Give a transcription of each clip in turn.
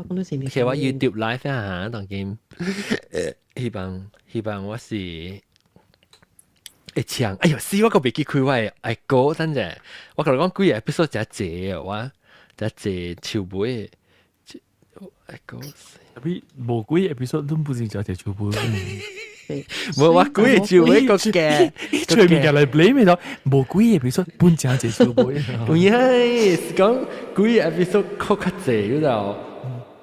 講你是咪？其實我 YouTube live 啊，當今希望希望我是會唱，哎呦，死我個袂記開我的愛歌，等陣我甲你講幾個 episode 真濟哦，我真濟手尾，愛歌。特別無幾 episode 都不是就隻手尾。無我幾個手尾個嘅，隨便入嚟 blame 咗，無幾個 episode 本正隻手尾。有影是講幾個 episode 較較濟嗰度，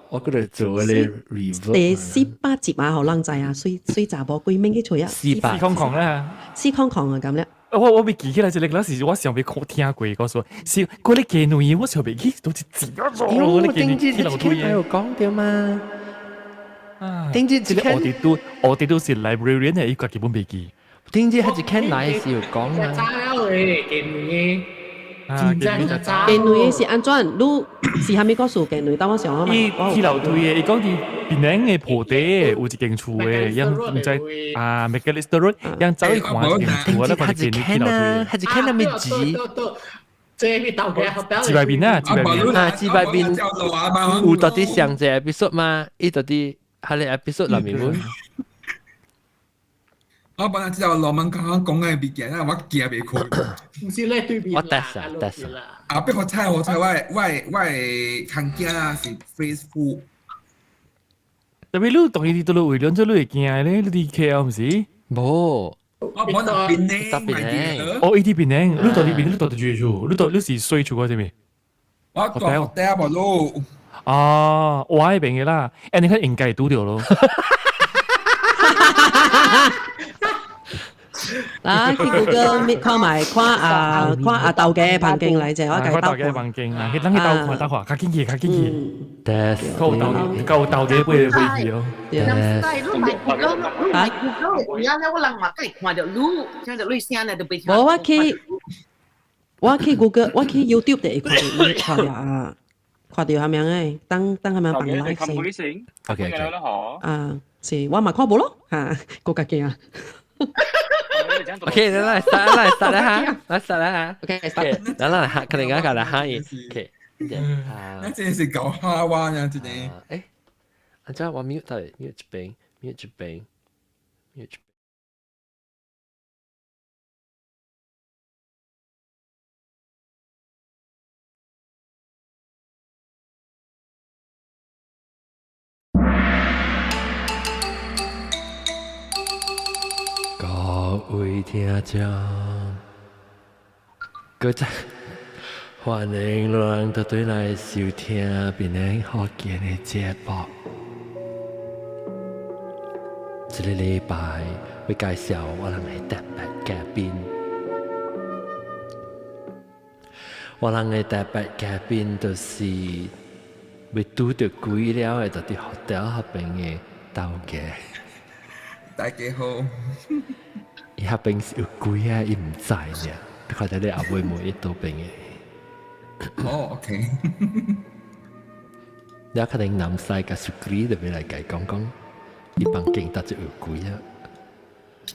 我嗰度做個 review。第四百集啊，予人知啊，水水查某幾免去揣啊？四百四空空啦，四空空啊咁咧。我未記起來，這個嗰時我上未聽過，我說是嗰啲妓女，我上未記都是字啊！我頂住一間有講到嘛？頂住一間我哋都我哋都是 librarian 嘅，伊個基本未記。頂住係一間來是有講嘛？妓女妓女是按怎？你是蝦米故事？妓女等我想下嘛。伊去樓梯嘅，伊講佇檳城嘅坡底有一間厝嘅，伊毋知啊，Macalister Road，伊走去看一間厝，我看見妓女去樓梯。係一間那麼字。自白面啊，自白面啊，自白面。有到底上隻 episode 嘛？伊到底係你 episode 內面冇？我本來知道羅文剛剛講嘅物件，我驚袂開。唔是咧對面我得實得實。啊，不過猜我猜，我我我的牽囝啊是 Facebook。特別你當然都為兩隻你會驚咧，你佇 KL 毋是？無。我本來檳城，哦，伊佇檳城，你到佇檳，你到佇住厝，你到你是睡厝個啥物？我住 hotel 無咯。啊，我迄邊嘅啦，欸，你看應該拄著咯。嗱，去 Google Meet 看埋看啊看阿豆嘅房間來者，我看豆嘅房間啊，去等去鬥看鬥看，較緊去較緊去。對，夠豆夠豆嘅飛飛去哦。啊？我人嘛，梗係看到你，聽到你聲咧就袂。無，我去 Google，我去 YouTube 就會看看到啊，看到係咪誒？當當係咪放 live 先？OK OK。啊，是我嘛看無咯，嚇，個家己啊。 OK，來來來殺啦哈，來殺啦哈。 OK，殺。來來哈，可能我搞來哈伊。OK，那真是搞哈哇呀，這個。誒，啊，這我 mute 到，mute 一邊，mute 一邊，mute。各位聽眾，各位歡迎攏倒轉來收聽檳城福建的節目。這個禮拜會介紹我人的特別嘉賓。我人的特別嘉賓就是欲拄著鬼了的，就佇 hotel 彼邊的頭家。大家好。伊彼邊是有鬼啊，伊毋知爾。你看到你後尾問伊佗邊的。哦，OK。你可能南西佮淑麗就欲來共伊講講，伊房間佗一有鬼啊。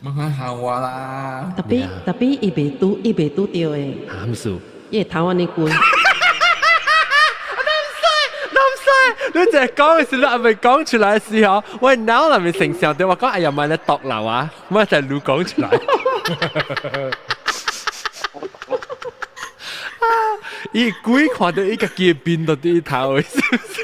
莫嚇我啦！ Tapi tapi 伊袂拄伊袂拄著的。哈毋是？伊會頭按呢滾。南西，南西，你淨係講嘅時，你還未講出來嘅時候，我腦內面成想到我講，哎呀，咪你獨流啊，我就係你講出來。伊鬼看到伊家己的面都佇頭，是不是？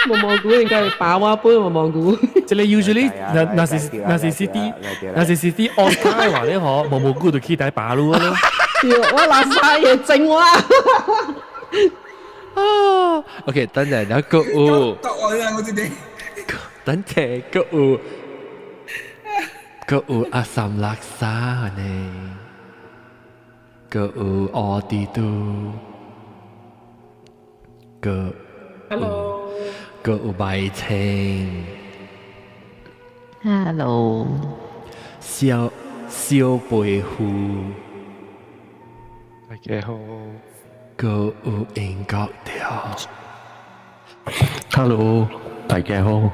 毛毛菇應該係把我杯毛毛菇。這個 usually 若是 city 若是 city on 卡的話咧，嗬，毛毛菇就去台拔路咯。我垃圾也整我。啊，OK，等陣有個有，等陣個有，個有阿三垃圾呢，個有奧迪都，個 Hello，個有白青，Hello，小小背負，大家好，個有英國條，Hello，大家好，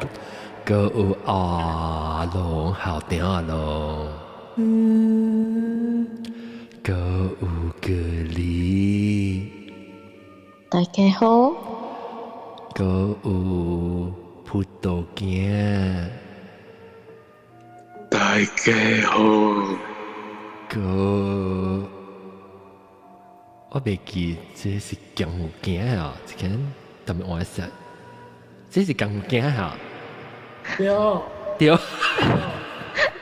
個有阿龍校長阿龍，個有格里，大家好。閣有葡萄囝。大家好。閣我袂記這是江湖囝哦，這間特別我識，這是江湖囝哈。對。對。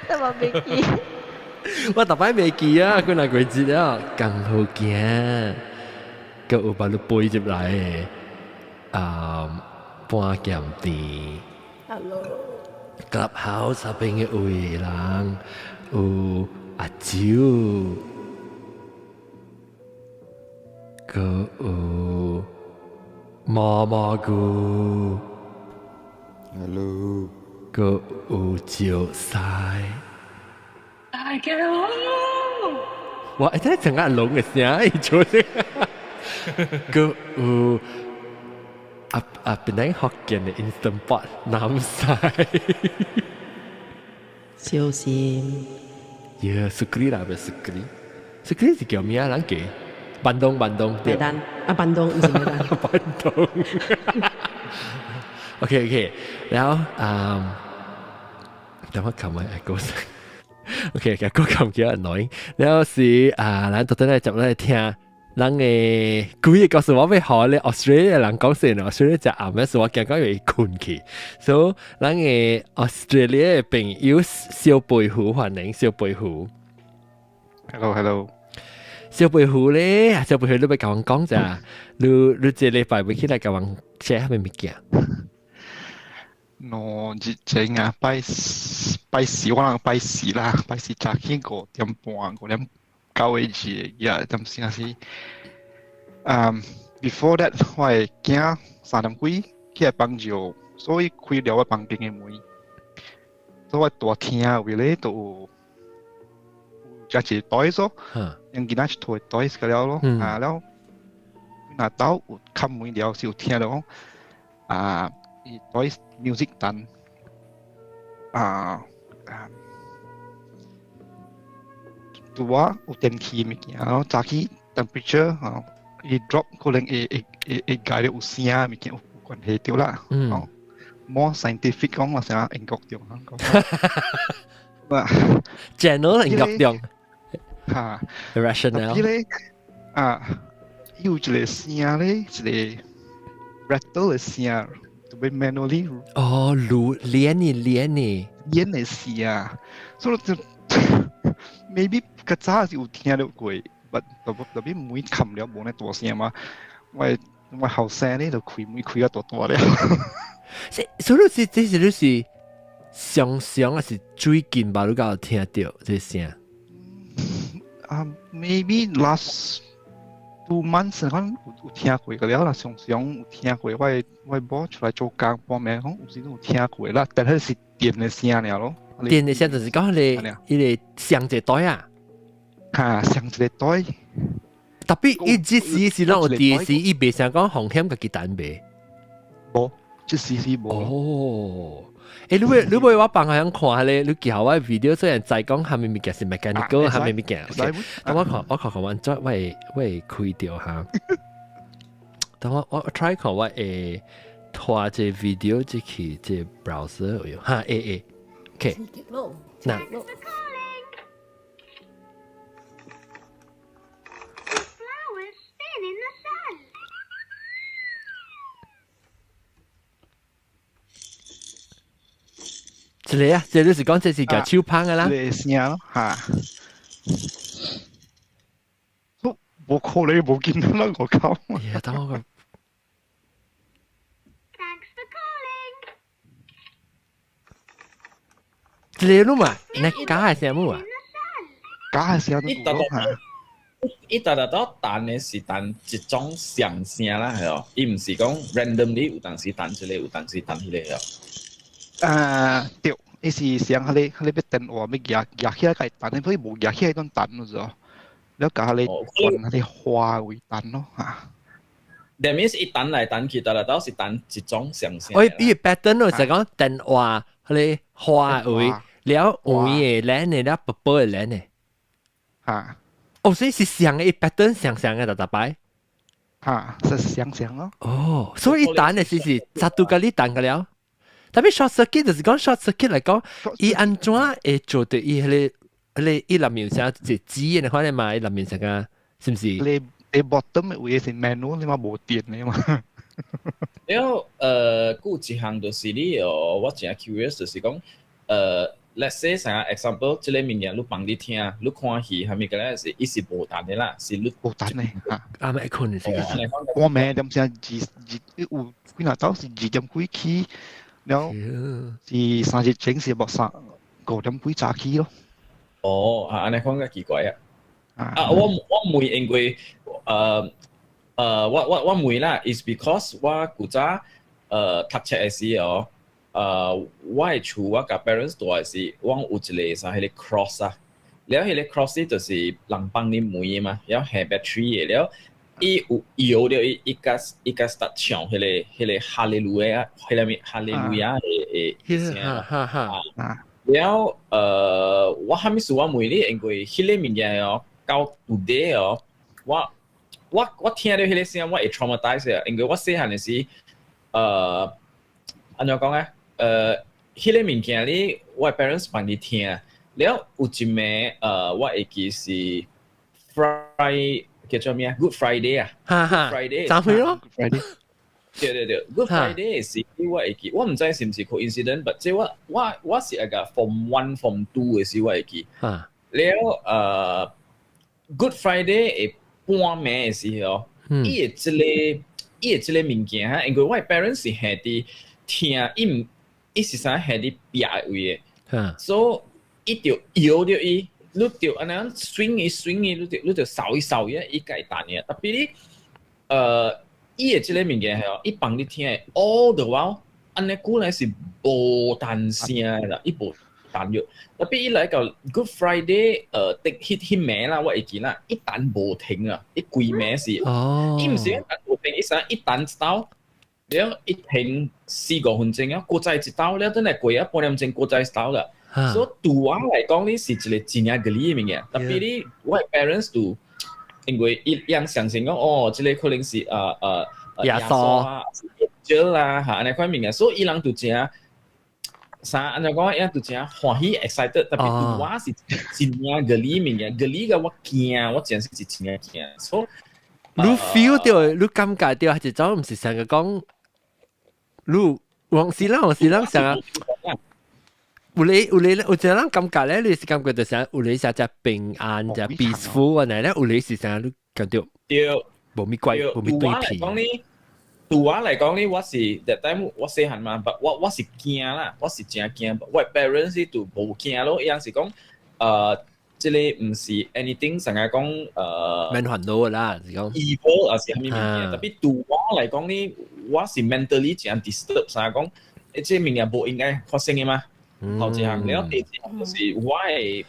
都嘛袂記。我逐擺袂記啊，幾若過節啊，江湖囝，閣有把你背入來的啊，半劍店。 Hello。 Clubhouse 那邊的有人有阿酒，閣有毛毛菇。 Hello。閣有石西。大家好。哇！欸，真係龍嘅聲，伊做這閣有啊啊，本來福建的 Instant Pot 南西。小心。耶，蘇格里啦，袂蘇格里，蘇格里是叫咩啊？人記？板東，板東。麥丹啊，板東毋是麥丹。板東。OK OK，然後啊，等我撳埋個聲。OK，個歌撳幾 annoying。然後是啊，咱昨天來接來聽。人嘅幾個故事我欲予咧 Australia 人講先，Australia 食暗暝時我驚講會睏去，所以咱嘅 Australia 嘅朋友小背虎歡迎小背虎。 Hello hello。小背虎咧，小背虎你欲共阮講者，你這禮拜欲起來共阮寫啥物物件？兩日前啊，拜拜四我人拜四啦，拜四早起5點半，5點九個字，也點先是。Before that，我的囝3點幾起來幫助，所以開了我房間的門，所以我大廳位咧都有有一個袋咯，用囡仔一套袋個了咯，啊了，若到有敲門了是有聽到講，啊，伊袋 music 彈，啊啊，拄我有電器物件，然後早起 temperature 啊。伊 drop 可能會改了有聲物件有關係對啦。哦，more scientific 講我成英國中講。 General 英國中。嚇。 Rationale。伊咧啊，有一個聲咧，一個 rattle 的聲，特別 manually。哦，滷連呢連呢。連的聲，所以就 maybe 較早是有聽到過。特別特別門冚了無呢大聲嘛，我後生咧就開門開啊大大了。所以是這是你是常常還是最近吧？你敢有聽到這聲？啊，maybe last 2 months 可能有聽過個了啦，常常有聽過。我某出來做工半暝，講有時都有聽過啦，但係是電的聲爾咯。電的聲就是講彼個彼個雙一個袋啊。嚇，雙一個袋。特別伊這時是攏有電視，伊袂想講風險家己擔袂。無，這時是無。哦，欸，你欲我放下看咧，你叫我 video 雖然知講啥物物件是 mechanical，啥物物件。等我看，我看看，我會開著哈。等我 try 看我會拖這 video 這去這 browser 有哈，會會，OK。嗱。這個啊，這就是講這是舉手捧的啦。這個聲咯，嚇。無可能無見到啦，我靠！呀，等我個。 Thanks for calling. 這個你嘛，你假的聲無啊？假的聲都有嚇。伊逐逐都彈的是彈一種上聲啦，係哦，伊毋是講 randomly 有當時彈這個，有當時彈彼個哦。啊，對，伊是上彼個彼個欲電話欲舉起來共伊彈，所以無舉起來當彈咯，就，了共彼個按彼個花位彈咯嚇。 That means 伊彈來彈去，逐逐都是彈一種上聲。哦，伊個 pattern 咯，就講電話彼個花位，了黃的藍的，了白白的藍的。嚇。哦，所以是相的，伊 pattern 相相的，逐逐擺。嚇，是想想咯。哦，所以彈嘅是十度甲你彈個了。特別 short circuit 就是講 short circuit 嚟講，伊按怎會做到伊彼個伊內面有啥一紙嘅款嘅嘛？伊內面啥個是毋是？你 bottom 嘅位是 manual，你嘛無電嘅嘛。了閣有一項就是你哦，我真 curious 就是講，let's say 啥 example，這個物件你放你聽，你看戲，係咪個咧是伊是無彈的啦，是你無彈的嚇。啱啱困嘅時我暝點聲二二有幾若走是2點幾起，了後是3日前是無3、5點幾早起咯。哦，啊，按呢講較奇怪啊！啊，我問因為我問啦，is because 我古早讀冊的時候，我的厝我共 parents 住的時，我有一個啥彼個 cross 啊，了彼個 cross 就是人放佇門的嘛，了下 battery 的，了伊有搖著伊伊共 start 唱彼個哈利路亞，彼個物哈利路亞的聲。哈哈。了我啥物事我問你，因為彼個物件哦，到 today 哦，我聽著彼個聲，我會 traumatize 啊，因為我細漢的時，按怎講咧？彼個物件咧，我 parents 放佇聽，了有一暝，我會記是 Friday 叫做咩啊？Good Friday 啊，Good Friday，昨昏咯，Friday。對對對，Good Friday 時我會記，我毋知是毋是 coincidence，但這我是一個 Form 1 Form 2 的時我會記。了Good Friday 的半暝的時候，伊的這個物件哈，因為我的 parents 是下佇聽，伊毋伊是啥下佇壁的位的，所以伊就搖著伊，你就按呢 swing 伊 swing 伊，你就掃伊掃伊，伊會彈的。特別你伊的這個物件係哦，伊放你聽的 all the while，按呢久來是無彈聲的啦，伊無彈著。特別伊來到 Good Friday，的彼暝啦，我會記啦，伊彈無停啊，伊規暝是，伊毋是彈無停，伊啥伊彈一道，了伊停4、5分鐘啊，閣再一道了，等來過啊半點鐘閣再一道啦。所以對我來講，你是一個真正合理的物件。特別你我的 parents 就因為伊樣相信講，哦，這個可能是耶穌啊，angel 啦嚇，按呢款物件，所以伊人就真啥按怎講，伊人就真歡喜 excited。特別對我是真正合理物件，合理個我驚，我真是真正驚。所以你 feel 到，你感覺到，係一種毋是成個講，你往時咱往時咱成個。有咧有咧，有一個人感覺咧，你是感覺就是有咧啥只平安，只 peaceful 啊，咧有咧是啥你感覺無咪怪，無咪對皮。對我來講咧，我是 that time 我細漢嘛，我是驚啦，我是真驚。我 parents 就無驚咯，伊樣是講，這個毋是 anything，成日講免煩惱啦，是講 evil 還是啥物物件。特別對我來講咧，我是 mentally 真 disturb，成日講，這個物件無應該發生的嘛。頭一項，了第二項就是我的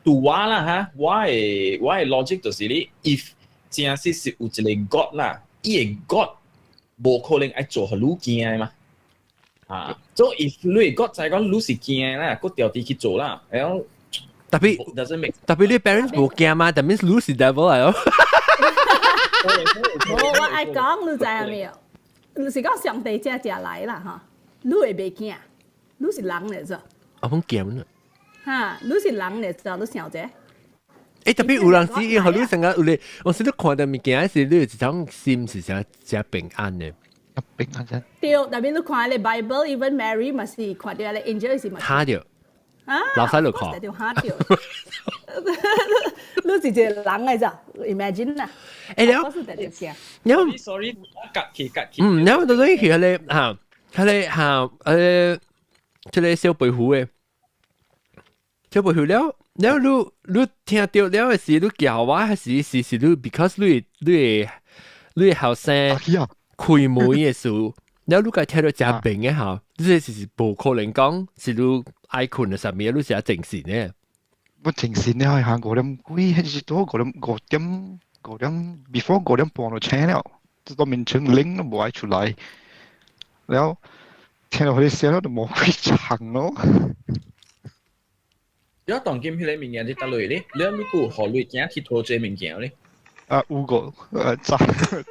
對我啦哈，我的 logic 就是你，if 真是是有一個 God 啦，伊的 God 無可能愛做予你驚的嘛。啊，所以 if 你的 God 知講你是驚啦，閣調啲去做啦，然後特別特別你 parents 無驚嘛，that means 你是 devil 嚟哦。無，我愛講你知影沒有？就是講上帝正正來啦，吼，你會袂驚？你是人嚟啫。我講驚啦。哈，你是人嚟啫，你想者？特別有人是伊，予你成個有咧，我時你看到物件時，你有一種心是誠誠平安的。平安啫。對，特別你看咧 Bible，even Mary 嘛是看著咧 angel 是嘛。嚇著。啊！老細就看。就嚇著。你是一個人來咋？Imagine 啦。了。我是特別驚。你 sorry，隔起隔起。嗯，然後到底去彼個嚇，彼個嚇，這個小白虎的，小白虎了了，你聽著了的時，你叫我還是是你，because 你後生開門的時候，了你共聽著誠平的吼，這是無可能講是你愛睏的啥物，你是愛精神的。我精神了，行5點幾，還是多五點五點五點，before 5點半就醒了，這個眠床冷都無愛出來，了。聽到彼聲了就無幾長咯。你當今彼個物件佇佗落咧？你咪顧予你囝去討這物件咧？啊有個早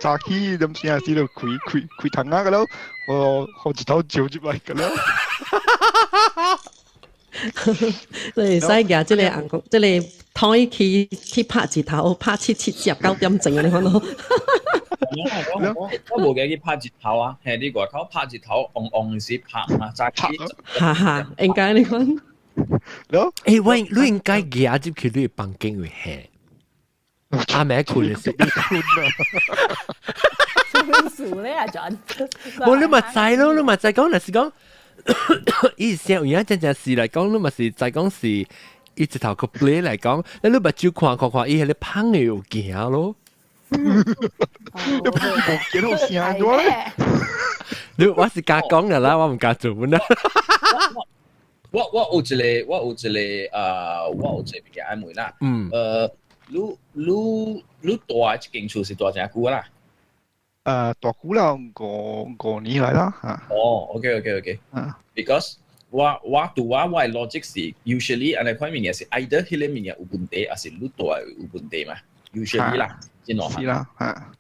早起點聲時就開開開窗仔個了，我好一頭照入來個了。你會使舉這個紅公，這個台去去拍一頭，拍七七十九點鐘啊！你看到？我無記去拍日頭啊，係你外口拍日頭，黃黃時拍嘛，早起。哈哈，應該你看。誒，我你應該舉入去你房間位下。阿妹困嘅時，困啊！數咧阿 John。無你咪知咯，你咪知講，若是講，伊聲有影真正是來講，你嘛是知講是伊一頭個 play 來講，你目睭看看看，伊彼個芳的有行咯。你無見到聲咗？你我是敢講的啦，我毋敢做啦。我有一個物件愛問啦。你住這間厝是住誠久啦？住久了5年來啦嚇。哦，OK。Because 我對我的 logic 是 usually 按呢款物件是 either 彼個物件有問題，抑是你住的有問題嘛？usually 啦，真喏。是啦，嚇。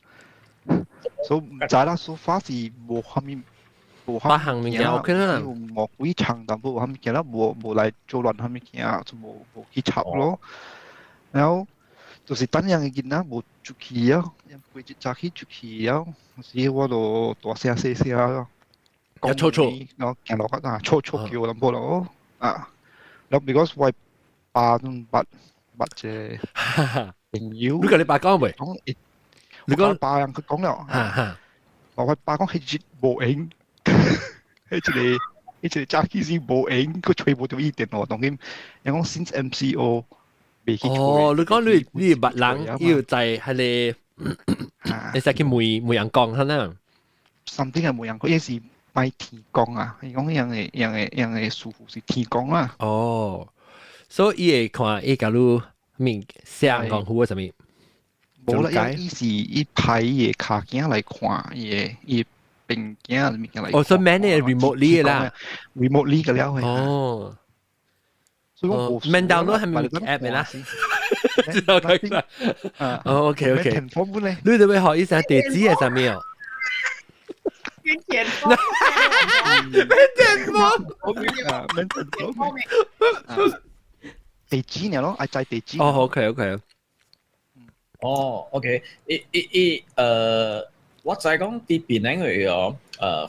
所以毋知啦，so far 是無啥物。無八項物件 OK 啦。無幾長淡薄，啥物件啦，無來做亂啥物件，就無去插咯。然後就是等樣的囡仔無出去啊，規日早起出去啊，有時我就大聲細聲咯。一吵吵，然後行落啊，吵吵叫淡薄咯，啊，然後 because 我爸都捌捌一個朋友，你共你爸講未？講，你講爸人佢講了，我爸講彼日無閒，彼一個早起是無閒，佢揣無著伊電話，當今人講 since MCO 未去。哦，你講你捌人，伊有在彼個，你使去問問人講可能。 something 係問人講，伊是拜天公啊，伊講樣的樣的樣的師傅是天公啊。哦，所以伊會看伊共你面寫功夫啥物？無啦，伊是伊派伊的跤囝來看，伊的病囝物件來。哦，所以 manage remotely 啦，remotely 個了。哦。所以我免 download 係咪 app 嘅啦？知道佢啦。哦，OK。你哋會學醫生地址係啥物哦？免填封，免填封，啊，免填封。地址呢咯，愛知地址。哦，OK。哦，OK，伊伊伊，我知講佇檳城個哦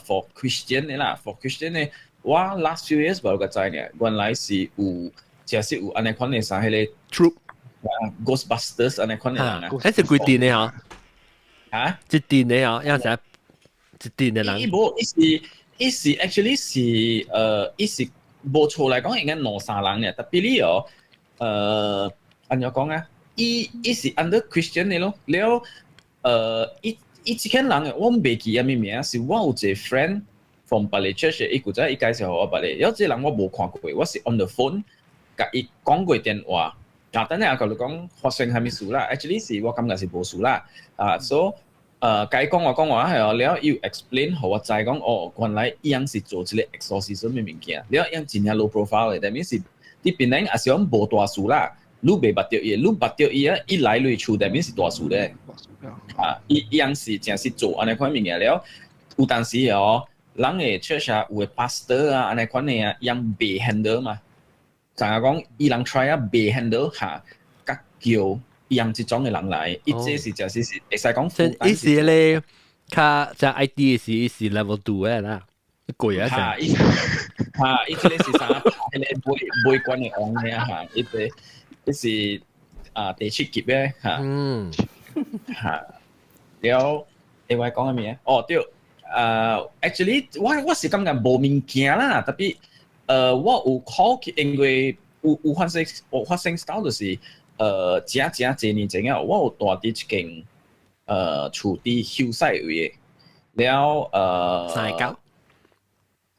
，for Christian 的啦，for Christian 的，我 last few years 無個知呢，原來是有，真是有按呢款的啥彼個 troop Ghostbusters 按呢款的人啊。彼是幾陣的吼？啊？一陣的吼，抑是一陣的人？伊無，伊是 actually 是伊是無錯來講應該兩三人爾，特別你哦，按怎講啊？伊是 under Christian 的咯，了，伊這間人的我袂記啥物名，是我有一個 friend from 別個 church，伊古早伊介紹予我別個，了這個人我無看過，我是 on the phone 共伊講過電話，啊，等下共你講發生啥物事啦，actually 是我感覺是無事啦，啊，所以共伊講話講話係哦，了伊有 explain 予我知講，哦，原來伊樣是做這個 exorcism 的物件，了伊樣真正 low profile 的，但是佇檳城也是講無大事啦。你袂捌著伊，你捌著伊啊！伊來你厝內面是大事咧。啊，伊樣是誠是做按呢款物件了。有當時哦，人的 church 啊，有的 pastor 啊，按呢款的啊，樣袂 handle 嘛。就係講伊人 try 啊，袂 handle 下，佮叫伊樣這種的人來，伊這是誠是是會使講。伊是咧，較在 IT 是伊是 level 2 的啦，貴啊！哈，伊哈，伊這個是啥？彼個買買關的王的啊哈，伊這。這是啊第七級的哈，哈，了，我講啥物？哦對，actually 我是感覺無物件啦，特別我有 call 去，因為有發生到就是，誠誠濟年前啊，我有住佇一間厝佇 Hillside 位的，了三九，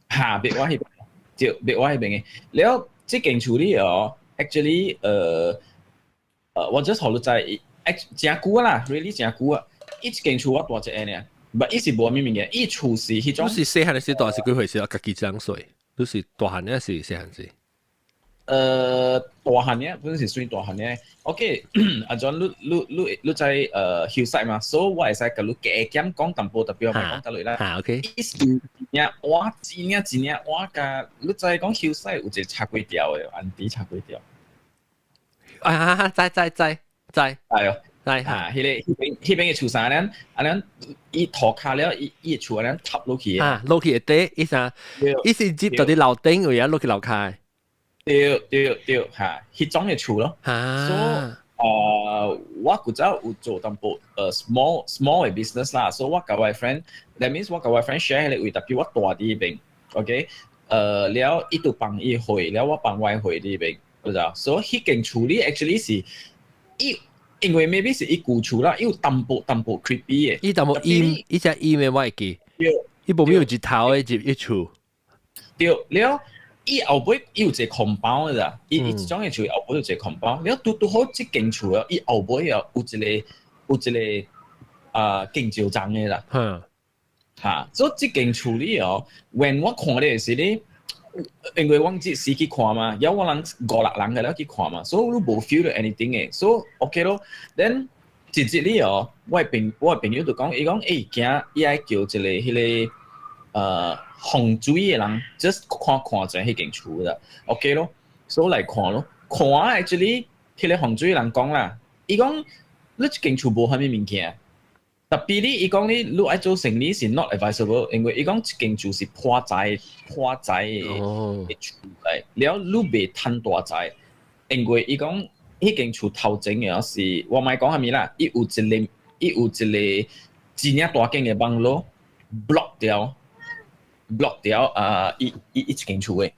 哈，別我彼邊，對，別我彼邊的，了這間厝裡哦。actually 我 just 予你知，誠久啦，really 誠久啊！伊一間厝我住一个爾，but 伊是無啥物物件，伊厝是彼種。你是細漢時大是幾歲時啊？家己長歲，你是大漢抑是細漢時？大漢嘅，本是算大漢嘅。OK，阿 John 你你你你在hillside 嘛，所以我會使共你加減講淡薄，特別我唔講得落啦。嚇，OK。伊是真正我真正真正我共你知講 hillside 有一個炒粿條的，auntie 炒粿條。啊，知知知知。係哦。知。啊，彼邊的厝啥呢？按呢伊塗跤了，伊厝按呢塌落去。啊，落去會底，伊啥？伊是接到佇樓頂位啊，落去樓跤。對對對，嚇，彼種的厝咯。所以，我古早有做淡薄small small 的 business 啦，所以我共我 friend，that means 我共我 friend share 彼個位，特別我住佇彼邊，OK，了伊就放伊貨，了我放我貨佇彼邊，知道？所以彼間厝裡 actually 是伊。因為 maybe 是伊舊厝啦，伊有淡薄淡薄 creepy 的。伊淡薄陰，伊只陰的我會記。伊無沒有日頭的入一厝。對，了伊後尾伊有一個 compound 的啦，伊這種的厝後尾有一個 compound，了拄拄好這間厝啊，伊後尾啊有一個啊敬酒站的啦。嚇，所以這間厝裡哦，when 我看的時咧，因為我這時去看嘛，有我人五六人嘅了去看嘛，所以你無 feel 到 anything 的，所以 OK 咯。Then 一日裡哦，我的朋友就講，伊講驚伊愛叫一個彼個風水的人，just 看看者彼間厝啦，OK 咯，所以來看咯，看 actually 彼個風水人講啦，伊講你這間厝無啥物物件。特別你，伊講你愛做生意是 not advisable，因為伊講這間厝是破財破財的厝來，了你袂趁大財，因為伊講彼間厝頭前的是，我莫講啥物啦，伊有一個真正大間的 bungalow block 掉，block 掉啊！伊一間厝的，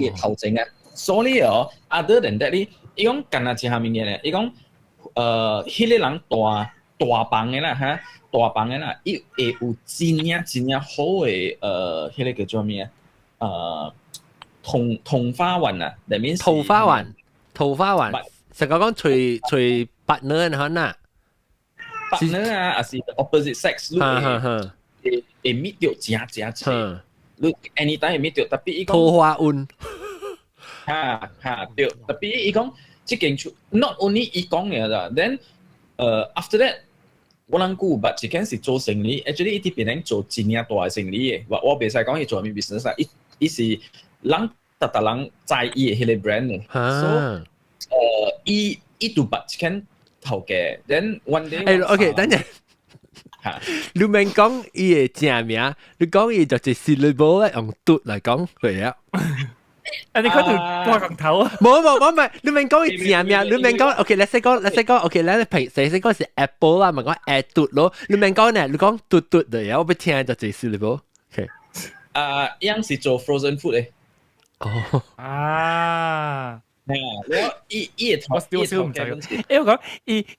伊頭前啊，所以哦，other than that 你，伊講干焦一項物件咧，伊講彼個人大大房的啦哈，大房的啦，伊會有真正真正好的彼個叫做咩啊？桃花運啊，that means 桃花運，桃花運，成個講隨隨 partner 可能 partner 啊，還是 opposite sex，你會會meet 著誠誠濟，你 anytime 會 meet 著，特別伊講桃花運，哈哈對，特別伊講這間厝，not only 伊講的啦，then after that 我人顧捌一間是做生意，actually 伊佇檳城做真正大的生意的，我袂使講伊做啥物 business 啦，伊是人逐逐人知伊的彼個 brand 的，所以伊就捌一間頭家，then one day 誒 OK，等陣。你免講伊的正名，你講伊就是 syllable 咧，用嘟來講佢啊。啊！你看到掛鋼頭啊？冇冇冇，唔係，你免講伊正名，你免講，OK，你識講，你識講，OK，你平時識講是 apple 啦，咪講 a 嘟咯，你免講呢，你講嘟嘟的，我欲聽就係 syllable，OK。啊，伊樣是做 frozen food 的。哦。啊。我伊伊頭，我少唔知。我講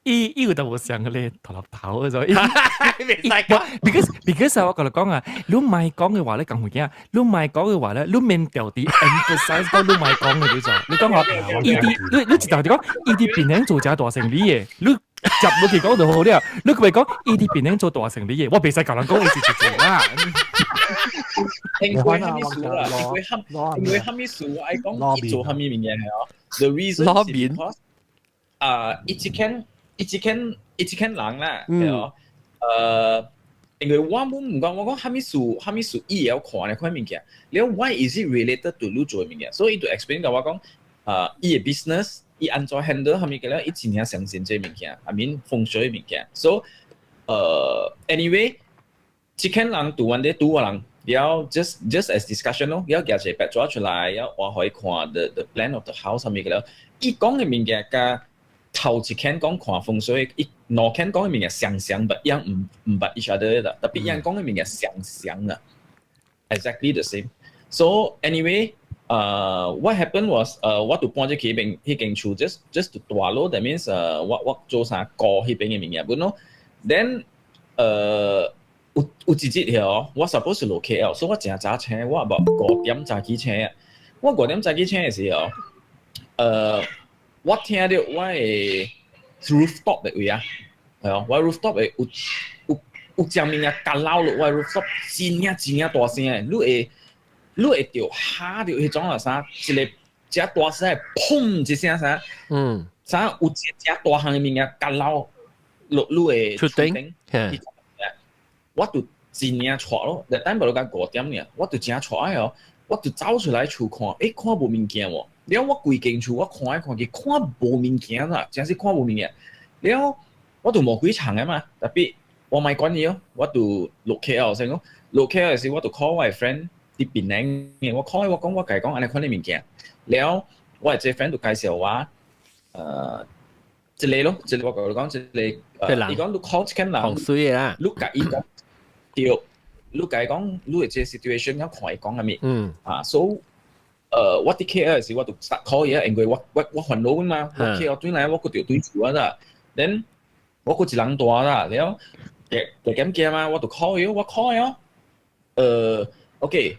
伊有淡薄像個頭頭嗰種。Because 我同你講啊，你唔係講嘅話咧，咁會驚。你唔係講嘅話咧，你免掉啲 emphasize 講你唔係講嘅叫做。你講我，伊啲你一頭就講，伊佇檳城做誠大生意嘅，你接落去講就好了。你佢咪講，伊佇檳城做大生意嘅，我袂使共人講伊是做啦。因為啥物事啦？因為啥物事？我愛講伊做啥物物件係哦。The reason 是 because 啊，伊這間人啦，係哦，因為我本毋講，我講啥物事，啥物事伊會曉看呢款物件，了 why is it related to 你做的物件？所以伊就 explain 共我講，伊的 business，伊按怎 handle 啥物嘅了，伊真正相信這物件，I mean 風水的物件。So，anyway，這間人拄阮咧拄我人，了 just as discussion 咯，了舉一個白紙出來，了我予伊看 the plan of the house 啥物嘅了，伊講的物件佮頭一間講看風水，伊兩間講的物件相像，but 樣毋捌 each other 啦，特別樣講的物件相像啦，exactly the same。So anyway，what happened was，我就搬咗去彼邊彼間厝，just to 大咯，that means 我做啥顧彼邊的物件本咯，then 有一日哦，我 suppose 落 KL，所以我誠早醒，我無5點早起醒。我五點早起醒的時候，我聽著我的 rooftop 的位啊，係哦，我 rooftop 的有隻物件夾落落，我 rooftop 真正真正大聲的，你會著嚇著彼種啊啥，一個只大聲，砰一聲啥，啥有一隻大項嘅物件夾落落你的厝頂，我就真正𤆬咯，但等無到5點爾，我就真𤆬哦，我就走出來厝看，欸，看無物件喎。了我規間厝我看來看去，看無物件啦，真是看無物件。了我就無幾層嘅嘛，tapi 我莫管伊哦，我就落 KL 先咯，落 KL 嘅時我就 call 我嘅 friend 佇檳城嘅，我 call 伊我講我共伊講按呢款嘅物件。了我嘅這 friend 就介紹我，一個咯，一個我共你講一個，伊講你 call 這間人，風水嘅啦，你共伊講，對，你共伊講你嘅這個 situation，我看伊講啥物，啊，so 我佇 KL 嘅時我就 start call 伊啊，因為我煩惱嘛，我 KL 轉來我閣著對厝啊啦，then 我閣一人蹛啦，了加加減減啊，我就 call 伊，我 call 伊哦，OK，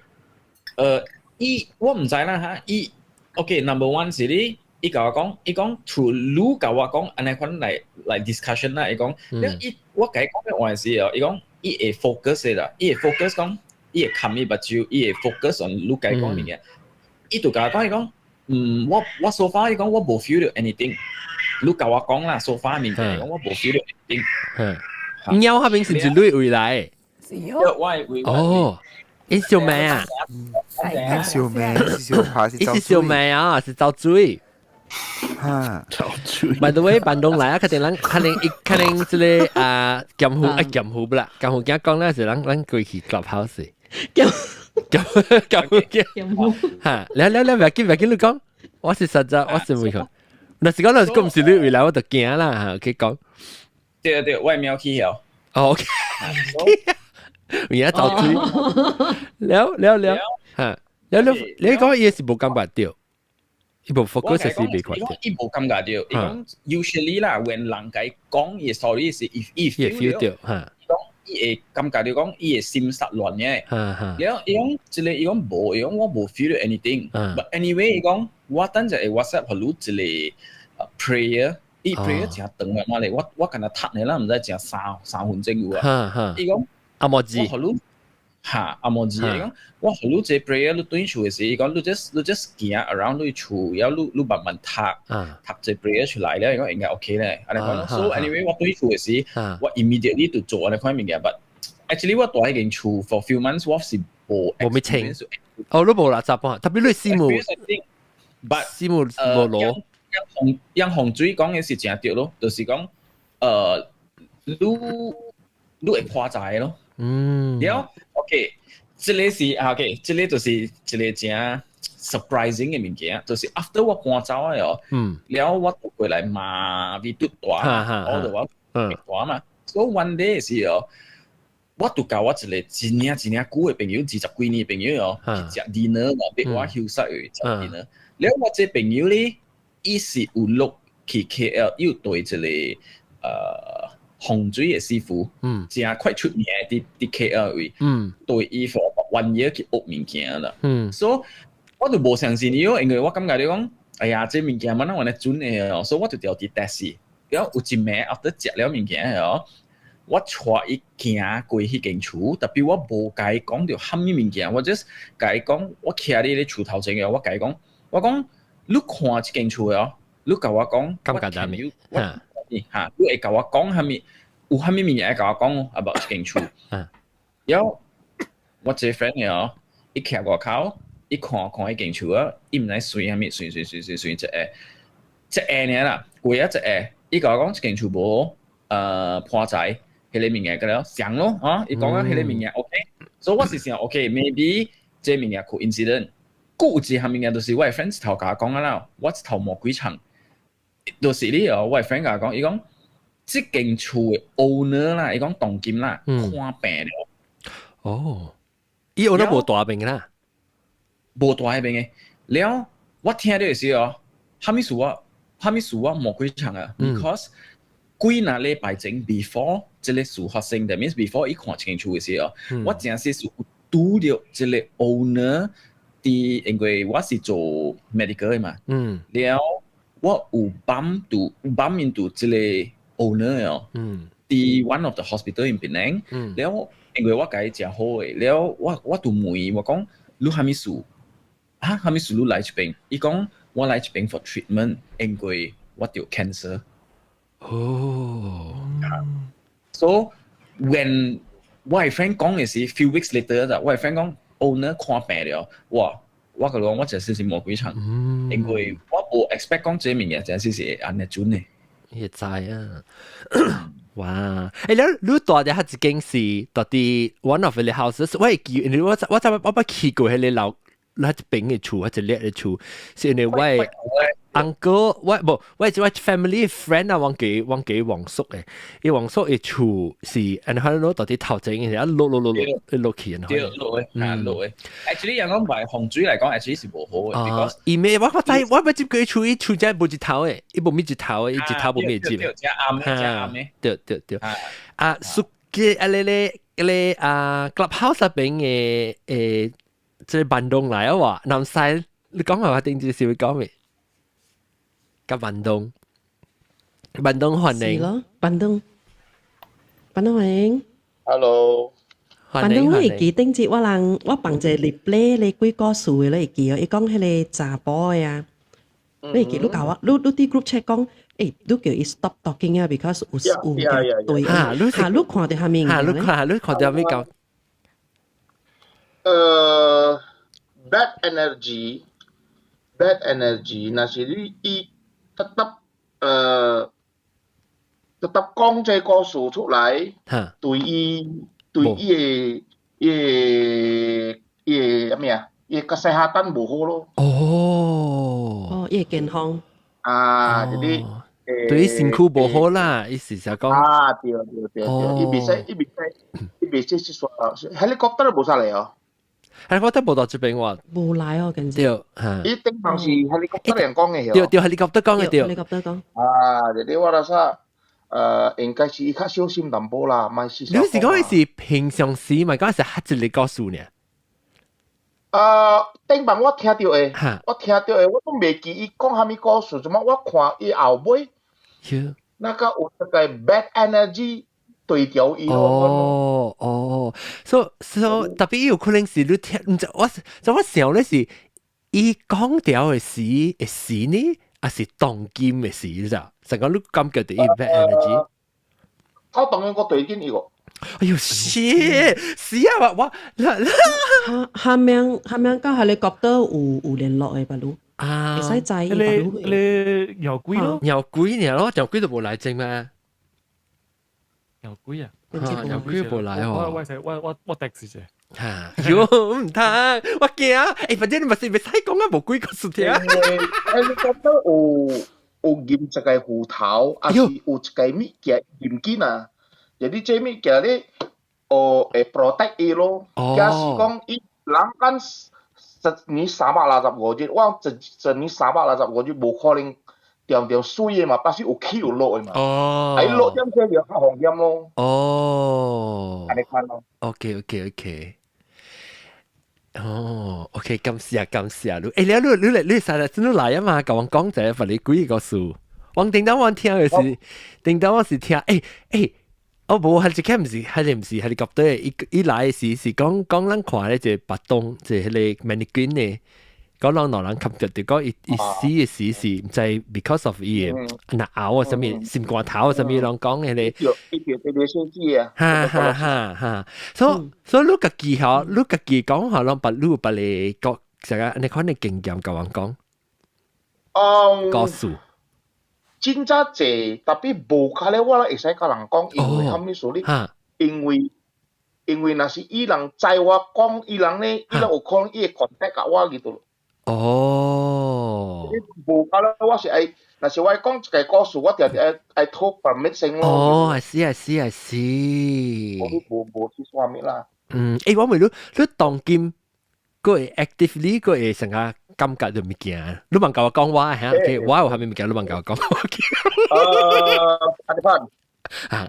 伊我毋知啦哈，伊 OK，number one 是你，伊共我講，伊講除你共我講按呢款來 discussion 啦，伊講，了伊我共伊講嘅話時哦，伊講伊會 focus 的啦，伊會 focus 講，伊會含伊目睭，伊會 focus on 你共伊講物件，伊就共我講，伊講，我 so far 伊講我無 feel 到 anything，你共我講啦，so far 物件，伊講我無 feel 到 anything。貓嗰邊是唔是你位來？是哦。我會位。哦，伊小妹啊？小妹是小拍是伊是小妹啊，是走水。哈，走水。By the way，坂東來啊，確定咱可能一可能這個啊，劍湖啊劍湖不啦，劍湖驚講咧是咱過去 clubhouse。劍劍劍湖劍湖。哈，來來來，不要緊不要緊，你講，我是實在我是未看。若是講若是講毋是你未來，我就驚啦嚇，OK 講。對對，我喵起曉。哦，OK。而家走水。了了了，嚇，了了，你講伊是無感覺到，伊無 focus 是袂看到。伊無感覺到，伊講 usually 啦，when 人共伊講伊 story 是 if 伊 feel 到，嚇，伊講伊會感覺到講伊會心殺亂嘅。了伊講這個伊講無，伊講我無 feel 到 anything。But anyway，伊講我等陣會 WhatsApp 予你一個 prayer，伊 prayer 誠長嘅嘛咧，我敢若讀呢啦，毋知誠3分鐘有啊。伊講阿摩字，我予你哈阿摩字，伊講我予你這 prayer 你轉厝嘅時，伊講你 just 行 around 你厝，然後你慢慢讀，讀這 prayer 出來咧，伊講應該 OK 咧。按呢講，so anyway 我轉厝嘅時，我 immediately 就做按呢款物件，but actually 我蹛彼間厝 for few months 我是無無咪清，哦，你無垃圾啊，特別你師母，but 師母無攞。楊洪水講嘅是誠對咯，就是講，你會破財咯。了，OK，這個是 OK，這個就是一個誠 surprising 嘅物件，就是 after 我搬走啊哦，了我就過來馬尾拄蹛，我就我蹛嘛，所以 one day 時哦，我就共我一個真正真正久嘅朋友，20幾年朋友哦，去食 dinner 嘛，逼我休息去食 dinner。了我這朋友咧，伊是有落去 KL，伊有對一個風水嘅師傅，誠快出名佇 KL 位，對伊 for one year 去學物件啦。所以我就無相信伊咯，因為我感覺你講，哎呀，這物件蠻哪按呢準的哦，所以我就調佇 test。了有一暝 after 食了物件哦，我帶伊行過彼間厝，tapi 我無共伊講著啥物物件，我 just 共伊講，我徛佇咧厝頭前嘅，我共伊講，我講你看這間厝哦，你共我講，感覺啥物？哈，你會共我講啥物？有啥物物件會共我講 about 這間厝？了我這 friend 嘅哦，伊徛外口，伊看看彼間厝啊，伊毋知隨啥物，隨隨隨隨隨一個一下爾啦，過啊一下，伊共我講這間厝無破財，彼個物件個了上咯，啊，伊講啊，彼個物件 OK，所以我是想 OK，maybe 這物件 coincidence，閣有一項物件就是我的 friend 頭共我講啊啦，我一頭毛幾層，就是你哦，我的 friend 共我講，伊講這間厝的 owner 啦，伊講當今啦，看病了。哦，伊 owner 無蹛邊啦，無蹛彼邊的。了，我聽到的時候，啥物事我，啥物事我毛幾層啊？Because 幾若禮拜前 before 這個事發生，that means before 伊看這間厝的時候，我真實是有拄著這個 owner 佇，因為我是做 medical 的嘛，了我有 bump into 這個 owner 哦，佇 one of the hospital in Penang，了因為我共伊誠好的，了我就問伊我講你啥物事？啊，啥物事你來這邊？伊講我來這邊 for treatment，因為我著 cancer。哦。 So when 我的 friend 講的是 few weeks later 啦，我的 friend 講 owner 看病了，哇！我共伊講我真是無幾場，因為我無 expect 講這物件真是是按呢準的。會知啊！哇！你住的彼一間是到底 one of the houses，我會記，因為我捌去過彼个樓，彼一邊的厝，彼一列的厝，是因為我的 uncle，我無我 family friend 啊，忘記黃叔的，伊黃叔的厝是，然後攞到底頭前嘅，一落落落落落去，對，落的，啊落的。Actually，人講賣風水來講，actually 是無好的，because 伊咩我知，我捌接過厝，伊厝真無日頭的，伊無物日頭的，伊日頭無物日。對，真暗的，真暗的。對對對。啊，屬嘅啊咧咧咧啊，clubhouse 入邊的這個坂東來啊話，南西，你講話定住是會講咩？佮坂東，坂東歡迎。是咯，坂東，坂東歡迎。 Hello。坂東，你會記頂節我人我放一個 replay 咧幾個數的，你會記哦？伊講彼个查埔的啊，你會記？你共我，你佇 group chat 講，你叫伊 stop talking 啊，because 有對啊，你哈，你看著啥物哈，你看著啥物講？ Bad energy，bad energy，若是你伊tetap 講這個故事出來，對伊的啥物啊？伊的 kesehatan 無好咯。哦。哦，伊的健康。啊，jadi 對伊身軀無好啦，意思是講。啊，對對對對，伊袂使是說，helicopter 無啥來哦。 helicopter 無到這邊喎。無來哦，近對，嚇。伊頂頭是 helicopter 人講的。對對，helicopter 講的對。 helicopter 講。啊，jadi 我rasa 應該是伊較小心淡薄啦，莫是。你是講是平常時，嘛講是彼一個故事呢？頂擺我聽著的，我聽著的，我都袂記伊講啥物故事，怎麼我看伊後尾，那個有一個 bad energy 對著伊。哦哦，所以特別有可能是你聽，毋知我，就我想咧是，伊講著的時會死呢，還是當今的時，你知？成個你感覺著伊 bad energy。我當然我對緊伊個。哎呦，是是啊！我下面佮 helicopter 有聯絡的吧？你啊，會使知伊你鳥鬼咯，鳥鬼爾咯，鳥鬼都無來證嘛。鳥鬼啊，鳥鬼無來哦。我 text 者。嚇，喲，毋通，我驚。反正你嘛是袂使講啊，無鬼故事聽。 helicopter 有驗一個斧頭，還是有一個物件驗緊啊？jadi 這物件咧，哦會 protect 伊咯。假使講伊人間一年365日，我一年365日無可能定定水的嘛，但是有起有落的嘛。哦。啊，伊落點這就較風險咯。哦。按呢款咯。 OK。哦，OK，感謝感謝你。你你實在真來啊嘛，共我講一下，你幾個事。我頂當我聽的是，頂當我是聽，哦無，係一開毋是，係毋是，係你覺得伊伊來時是講講咱看咧，一個白洞，一個彼個 mannequin 的，講人兩人吸著，就講伊伊死的時是毋知 because of 伊的若喉啊，啥物心肝頭啊，啥物攏講彼個。伊著特別設計啊。哈哈哈哈，所以你家己吼，你家己講吼，攏捌你有別个國啥個你款的經驗共阮講？故事。真正濟，tapi 無較咧，我會使共人講，因為啥物事呢？因為若是伊人知我講，伊人咧，伊人有可能伊會 contact 共我去倒。哦。無較咧，我是愛，若是我愛講一個故事，我定定愛討 permission 咯。哦，係是係是係是。我無去啥物啦。嗯，我問你，你當今閣會 actively 閣會成個感覺著物件，你茫共我講我嚇，我有啥物物件，你茫共我講。阿你潘，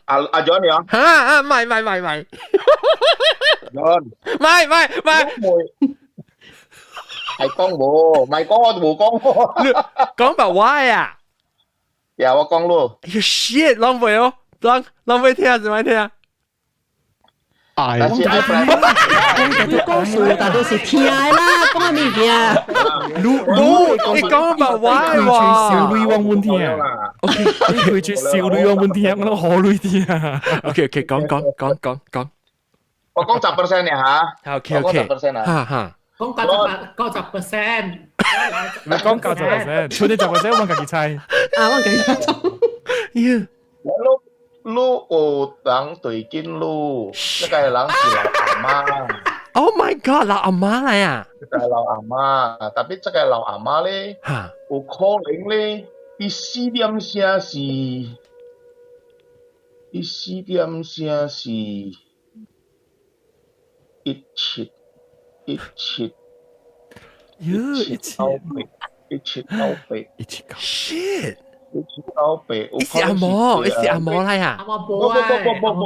阿阿 John 啊？哈啊，唔係唔係唔係唔係，John，唔係唔係唔係，係講無，唔係講我無講。講白話啊？呀，我講咯。哎呀 shit，浪費哦，浪浪費聽是咪聽？愛。但是愛講故事，但都是聽的啦，講啥物件？你你講白話喎，少女王問聽，OK，佢住少女王問聽，我都好女聽。 OK OK，講講講講講。我講10% 呢嚇。 OK 我講 OK，10% 啊。哈哈。講98 90%。你講90%，除你10%，我家己猜。啊，我家己猜。我你有人對緊你，這個人是老阿媽。 Oh my god！老阿媽來啊！這個老阿媽，特別這個老阿媽咧，有可能咧，伊四點聲是，伊四點聲是1717，1798，1798，1798，shit！ 1798，伊是阿嬤，伊是阿嬤來啊！阿嬤無無無無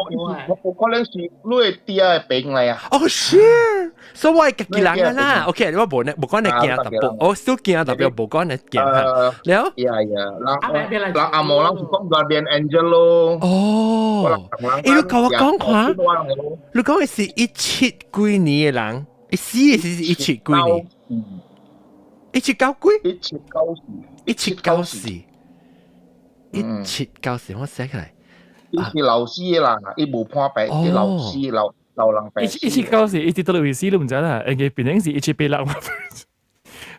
無，無可能是你的爹的朋來啊！哦，shit！所以我係家己人啊啦。OK，我無呢，無講你驚特別，我少驚特別，無講你驚嚇。了？呀呀，人人阿嬤人是講 guardian angel 咯。哦，欸，你共我講看，你講的是一七幾年的人，伊死的是一七幾年？一七九幾？1794，1794，1794，我寫起來。伊是老師啦，伊無破病，伊老師老老人病。1794，伊佇佗位死你毋知啦，因為變成是1786，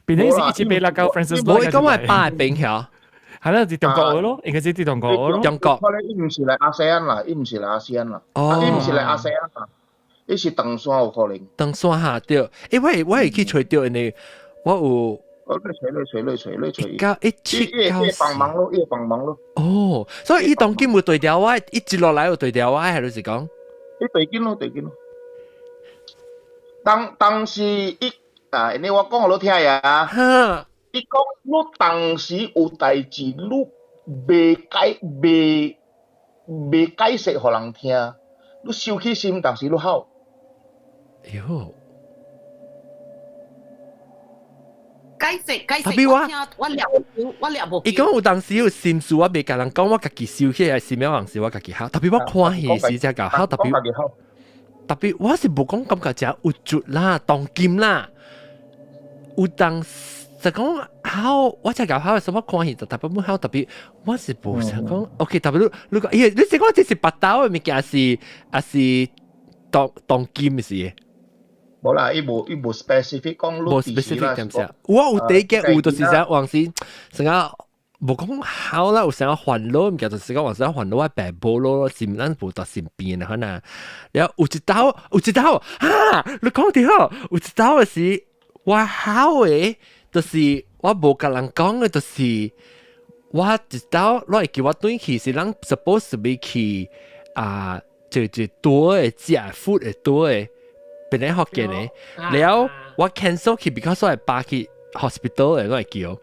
變成是1786九 Francis。無，伊講我係爸的朋友。係啦，是中國的咯，應該是佇中國的咯。中國。可能伊毋是來 ASEAN 啦，伊毋是來 ASEAN 啦，伊毋是來 ASEAN 啦，伊是唐山有可能。唐山哈對，欸，我會去揣著，因為我有。我你揣你揣你揣你揣。九1794。伊幫忙咯，伊幫忙咯。哦，所以伊當今有對調我，伊一落來有對調我，還是講？伊對緊咯，對緊咯。當時伊啊，因為我講予你聽呀。伊講你當時有代誌，你未解釋予人聽，你收起心，但是你好。喲。解釋解釋，特別我我掠我掠無。伊講有當時有心事，我袂共人講，我家己收起來，是咩樣時我家己好。特別我看戲時才夠好，特別我是無講感覺誠有足啦，當今啦，有當就講好，我才夠好，什麼看戲就特別冇好，特別我是無想講，OK，特別你你講，咦，你是講這是白刀的物件是還是當今是？無啦，伊無 specific 講無 specific 點啥？我有第一個有就是啥，往時成個無講好啦，有成個煩惱，物件就是講往時煩惱我爸母咯，是咱無佇身邊的可能。然後有一道有一道，哈，你講對好，有一道的是我好的，就是我無共人講的，就是我一道，我會記我轉去是咱 suppose to be 去啊，就多的食 food 會多的。本來福建的，了我 cancel 去，because 我係爸去 hospital 的，我會記。我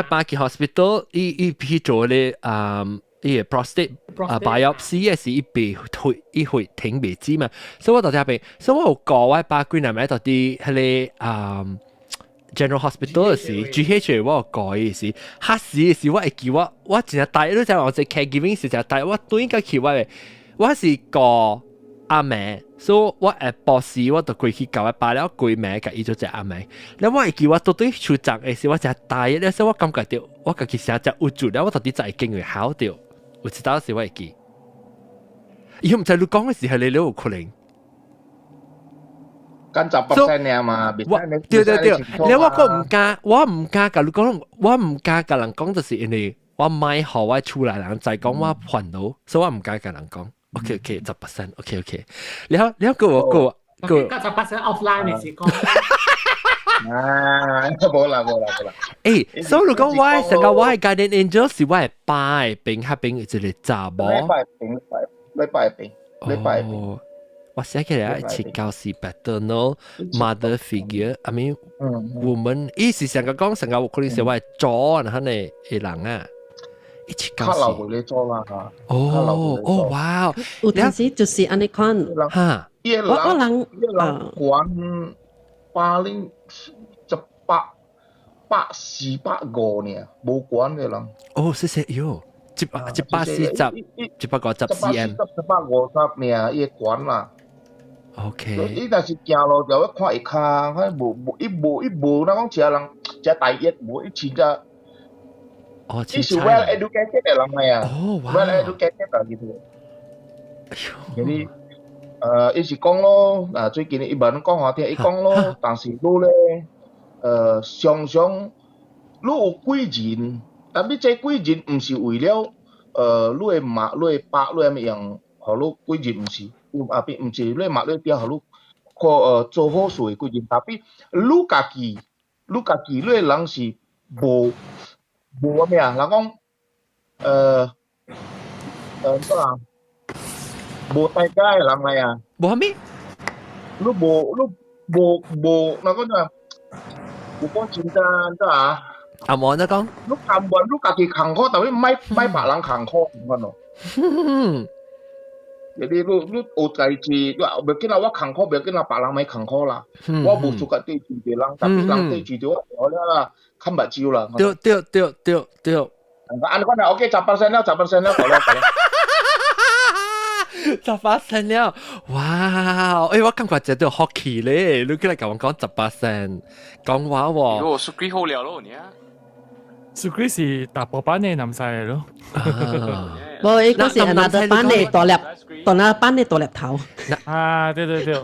爸去 hospital，伊去做咧啊，伊個 prostate 啊 biopsy 也是伊被血伊血停袂止嘛，所以我到這邊，所以我有告我爸幾年咪到佇彼個啊 General Hospital 的時，GH 我有告伊時，彼時時我會記我真正帶，你知我這 caregiving 時就帶我對應去我的，我是告阿妹，所以我下晡時我就過去共我爸了規暝，共伊做隻阿妹。了我會記我到底出站的時，我誠大了，所以我感覺著我家己誠誠有助了，我到底才會經會好著。有一道時我會記，伊毋知你講的時係你有可能。跟10% 爾嘛，我對對對，了我閣毋敢，我毋敢共你講，我毋敢共人講，就是因為我莫予我厝內人知講我煩惱，所以我毋敢共人講。OK OK，10% OK OK，了了個我個個九十 percent offline 你是講。啊，無啦無啦無啦。欸，所以你講我成個我的 guardian angel 是我的爸的邊，彼邊有一個查某。你爸邊，你爸邊，你爸邊。我寫起來794 paternal mother figure，I mean woman，伊是成個講成個可能是我的祖那的人啊。1794。較老你做啦。哦哦哇！有當時就是按呢款，哈，我人伊人管80一百百四百五呢，無管的人。哦，謝謝喲， 140，150 cm。 150爾，伊會懸啦。 伊若是行路就要看伊跤，看無無伊無伊無，若講食人食大熱無，伊真正。伊是 well educated 的人來啊。Well educated 啊，其實。Jadi，伊是講咯，啊最近伊無講好聽，伊講咯，但是你咧，常常你有貴人，但你這貴人毋是為了，你的媽、你的爸、你的物樣，予你貴人毋是，有啊邊毋是你的媽、你的爸予你，去做好事的貴人，但比你家己，你家己，你的人是無無啥物啊？人講，怎啊？無大家的人來啊！無啥物？你無你無無，那講啥？有講真真怎啊？阿無你講？你甘願你家己艱苦，但是莫莫別人艱苦，咁款咯。你你你有代誌，你袂緊啦，我艱苦袂緊啦，別人莫艱苦啦。我無資格對住別人，但別人對住著我，我了啦，看目睭啦。對對對對對。按呢款啦，OK，10% 了，10% 了，夠了夠了。 18仙了，哇！欸，我感覺這都福氣咧，你過來共我講18仙，講話喎。喲，蘇幾好了咯，你啊？蘇幾是大波班的男仔嚟咯。無，伊嗰是 another 班的大粒，大粒班的大粒頭。啊，對對對。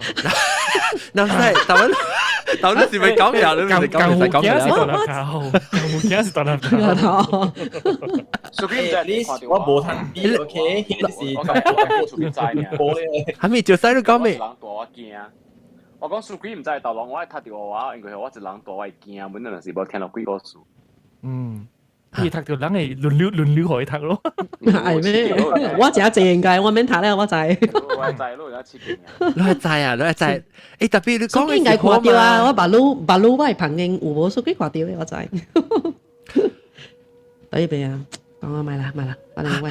男仔，台灣，台灣是咪講嘢？你唔係講，唔係講嘢。我我舊件是大粒頭。蘇幾唔知你我無通比，OK？是我出知呢。係咪就使你講咩？人大我驚。我講蘇幾唔知頭龍，我愛讀著我，因為我一人大我會驚，本來就是無聽落鬼故事。嗯，伊讀著人會輪流輪流予伊讀咯。係咩？我真濟應該，我免讀了，我知。我知，你有刺激。你係知啊？你係知？欸，特別你講應該看著啊！我目滷目滷我的朋友有無手機看著的，我知。對邊啊，講啊，買啦買啦，反正我。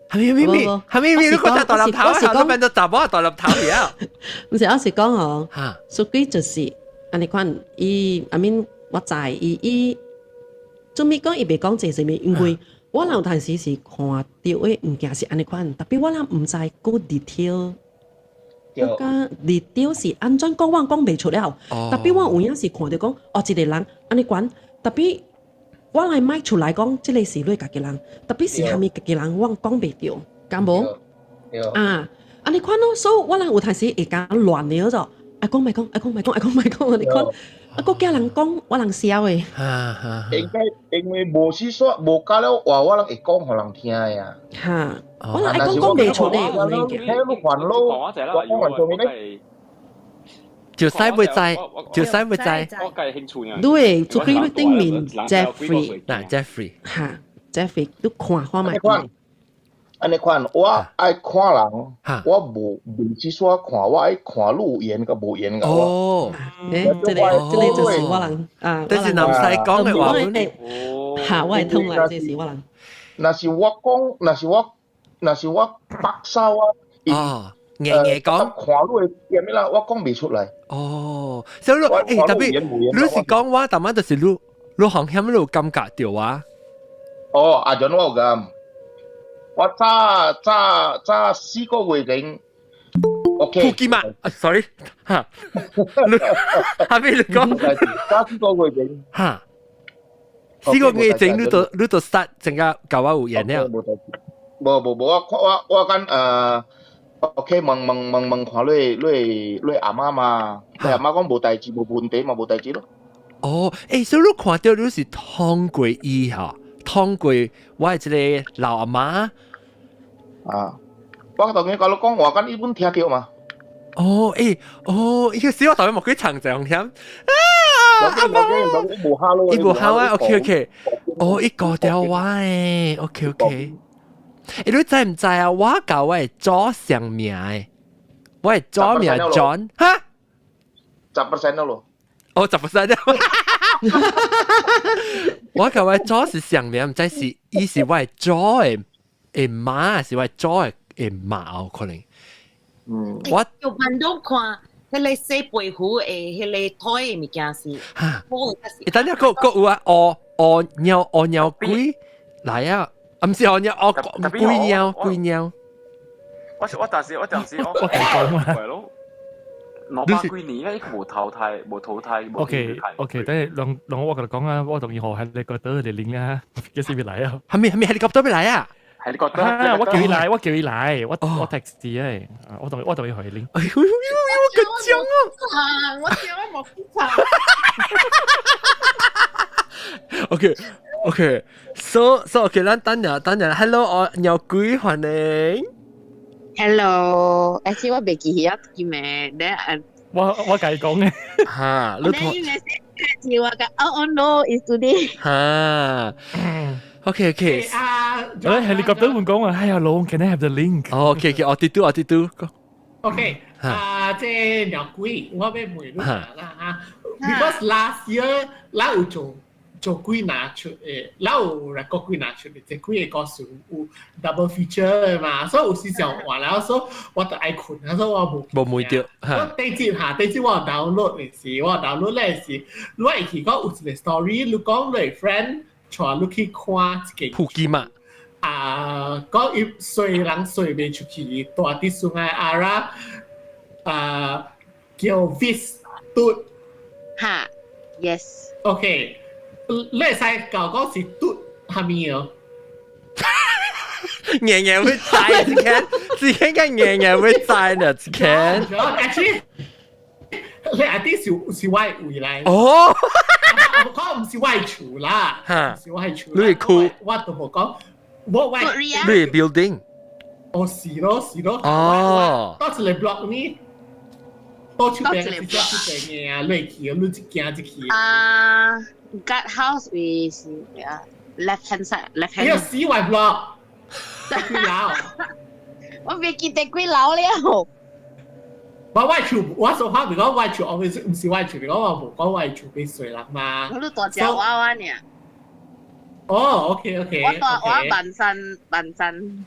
係咪咪咪？係咪咪？你講大粒頭，我變做查某大粒頭了。毋是，我是講哦，手機就是按呢款，伊 I mean 我知伊伊。做物講伊袂講這啥物，因為我人有陣時是看著的物件是按呢款，特別我人毋知閣 detail，閣較 detail 是按怎講，我講袂出了。特別我有影是看著講，哦，一個人按呢款，特別我來賣出來講，這個是你家己人，特別是蝦米家己人，我講袂著，敢無？啊，按呢款咯，所以我人有陣時會較亂了就，愛講莫講，愛講莫講，愛講莫講，按呢款。啊，閣驚人講，我人痟的。應該因為無是說無教了話，我人會講予人聽的啊。哈，我人愛講講袂出的，有物件。聽你煩惱，我講完做咩咧？就使袂知，就使袂知。我計興趣呢。你會出去你頂面 Jeffrey，嗱 Jeffrey，哈，Jeffrey，你看看覓。按呢款，我愛看人，我無袂是說看，我愛看你有緣佮無緣佮我。哦，欸，這個這個就是我人啊。但是南西講的話，哈，我會通來，這是我人。若是我講，若是我，若是我白手啊。哦，硬硬講。看你的點啦，我講袂出來。哦，所以你欸，特別你是講話，但係就是你，你行險你有感覺著啊？哦，阿陣我有感。我早早早4個月前，OK。福記嘛？啊，sorry，哈，下邊你講。早四個月前。哈，四個月前你就殺成個共我有緣了。無無無，我我我講OK，問問問問看你你你阿媽嘛，你阿媽講無代誌，無問題嘛，無代誌咯。哦，欸，所以你看著你是通過伊哈，通過我的這個老阿媽。啊，我當然共你講話，敢伊本聽著嘛。哦，欸，哦，伊個死我頭先莫幾長這樣聽。啊，阿媽，伊無哈咯，伊無哈啊，OK OK。哦，伊過掉我誒，OK OK。欸，你知毋知啊？我佮我的祖相名的，我的祖名 John，哈？ 10% 咯。哦，10% 我佮我的祖是相名，毋知是伊是我的祖的的媽，是我的祖的的媽哦，可能。嗯，我就辦到看，彼個洗被壺的彼個台的物件是，哈，等下閣閣有啊，烏烏鳥烏鳥龜來啊！啊，唔是我鳥，我龜鳥，龜鳥。我是我，但是我當時我我講啊，咯，200幾年咧，無淘汰，無淘汰。 OK OK，等下讓讓我同你講啊，我同伊學係你覺得嚟領啊，幾時會嚟啊？係咪 helicopter 會來啊？係你覺得？我叫伊來，我叫伊來，我我 text 伊，我同伊去領。哎呦呦呦，緊張啊！我叫我冇查。 OK OK，so OK，咱等下等下，Hello，我鳥鬼歡迎。 Hello，而且我袂記曉記名，咧啊，我家講嘅，嚇，你同我講，Oh no，it's today。嚇，OK OK，啊，誒，係你覺得會講啊？哎呀，老，can I have the link？哦，OK OK，我啲嘟我啲嘟，OK，啊，這鳥鬼，我欲問你啦嚇，because last year 咱有做。做幾拿出誒，咱有 record 幾拿出嚟，這幾個故事有 double feature 嘛，所以有時就話啦，所以我就愛睏，所以我無無問著。我第一下，第一我 download 嘅時，我 download 咧時，我會記講有一個 story，你講你 friend 帶你去看一個普吉嘛。啊，講伊隨人隨袂出去，蹛佇 Sungai Ara 啊，叫 Vis 嘟。哈，yes。 OK。你會使教講是嘟蝦米哦？硬硬會知，自己自己個硬硬會知呢，自己。 Actually，你阿啲是是我位來。哦，我講唔是我厝啦，唔是我厝。你係我都無講，我我你係 building。哦，是咯，是咯。哦。到一個 block 呢？到出邊是出邊嘅啊，你去，你一行一去。啊。Guard house is left hand side, left hand. 哎呀，死壞 block，幾樓？我未記得幾樓了。我外厝，我說話，如果外厝，我唔是外厝，如果我無講外厝俾誰啦嘛。我都大隻娃娃呢。哦，OK OK。我大我萬山萬山。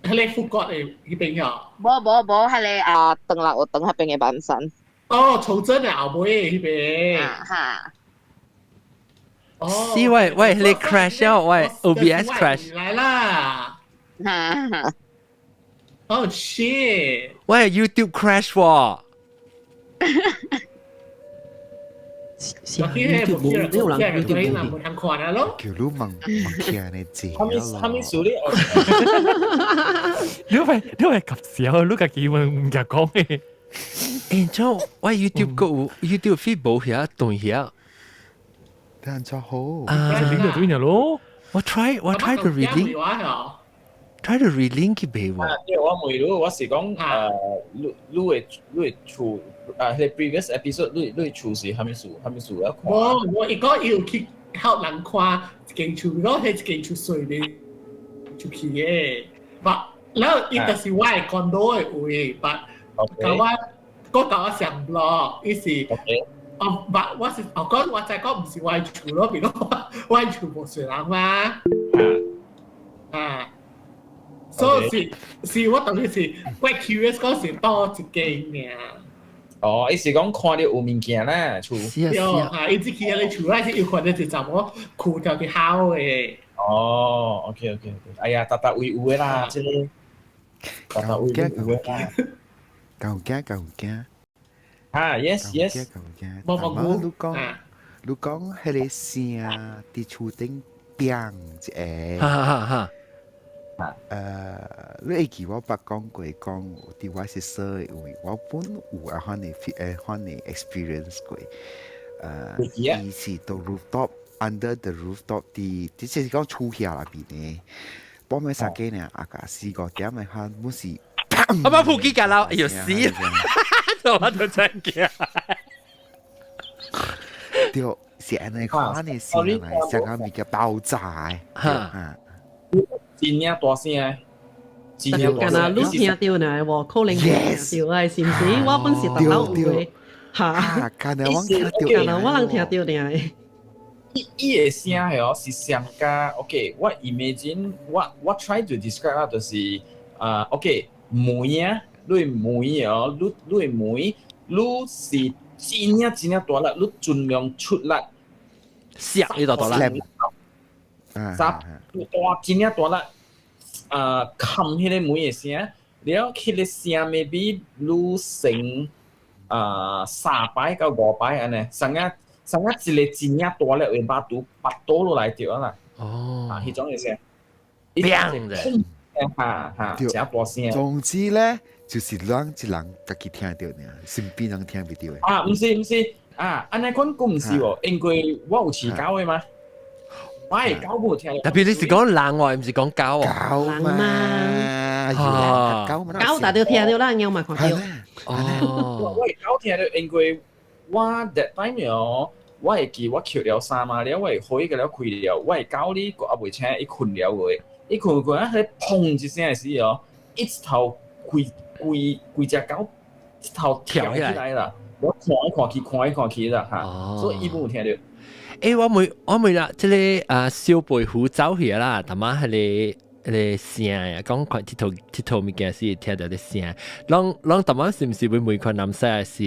係你富國嘅嗰邊呀？無無無，係你啊，長樂有長嗰邊嘅萬山。哦，曹真嘅後尾嗰邊。啊哈。是喂喂，你 crash 啊？喂，OBS crash 來啦！Oh shit！喂，YouTube crash 喎。是 YouTube 冇沒有人 YouTube 冇通看啊咯。叫你問問聽你字哈咪哈咪數你？你係及時啊？你家己問唔夾講嘅。誒，怎我 YouTube 個 YouTube feed 無遐斷遐。但就好啊，領到對咯。我 try to relink，try to relink 佢俾我。因為我問你，我是講你你的厝啊，迄個 previous episode 你的厝是蝦米厝？蝦米厝啊？我我一個要去 help 人看一間厝，我係一間厝隨便出去嘅，but 然後伊就是我的 condo 的位，but 甲我我甲我上 block，伊是。哦，唔，我是我講我就講唔是我厝咯，比如我我厝無水人嘛。啊，所以是是我當時是我 curious 講是多一間爾。哦，伊是講看到有物件啦，厝。對啊，伊只去你厝內是有看到一陣我褲條啲好嘅。哦，OK OK OK，哎呀，逐逐位有的啦，這個，逐逐位有的啦。舊驚舊驚。啊，yes yes，無無你講你講彼個聲佇厝頂變一個，哈哈哈。你會記我捌講過講，佇我是說的位，我本有啊款的款的 experience 過。伊是到 rooftop under the rooftop 佇，即是講厝遐內邊呢，半暝三更呢，啊個四五點的話，本是。我把普吉架啦，哎呦死！我都真驚。對，是按呢款的聲來，像個物件爆炸的。哈，真正大聲，真正大聲。敢若你聽著呢，無可能聽著的，是毋是？我本是逐老有的，哈。敢若我聽著，敢若我人聽著爾。伊伊的聲係哦，是上加 OK。我 imagine 我 try to describe 啊，就是啊 OK。門啊，你門哦，你你門，你是真正真正大力，你盡量出力，錫呢度大力，三大真正大力啊，冚彼個門的聲，了彼個聲 maybe 愈成啊3擺到5擺按呢，啥個啥個一個真正大力的肉肚腹倒落來著啦。哦，啊，彼種的聲，砰的，哈哈，誠大聲。總之咧，就是咱一人家己聽著爾，身邊人聽袂著的。啊，毋是毋是，啊，按呢款閣毋是喎，因為我有飼狗的嘛，我的狗無聽。特別你是講人喎，毋是講狗喎。狗嘛，啊，狗嘛，狗大都聽著啦，貓嘛看著。哦，我的狗聽著，因為我 that time 哦，我會記我抾了衫仔了，我會開個了開了，我的狗哩閣猶未醒，伊睏了過，伊睏睏啊，彼砰一聲的時哦，一頭規規規隻狗一頭跳起來啦，我看來看去，看來看去啦哈，所以伊無聽著。欸，我問啦，這个啊小白虎走去啦，他媽彼个彼个聲啊，講看𨑨迌𨑨迌物件是聽著咧聲，攏攏淡仔是毋是會每看南西還是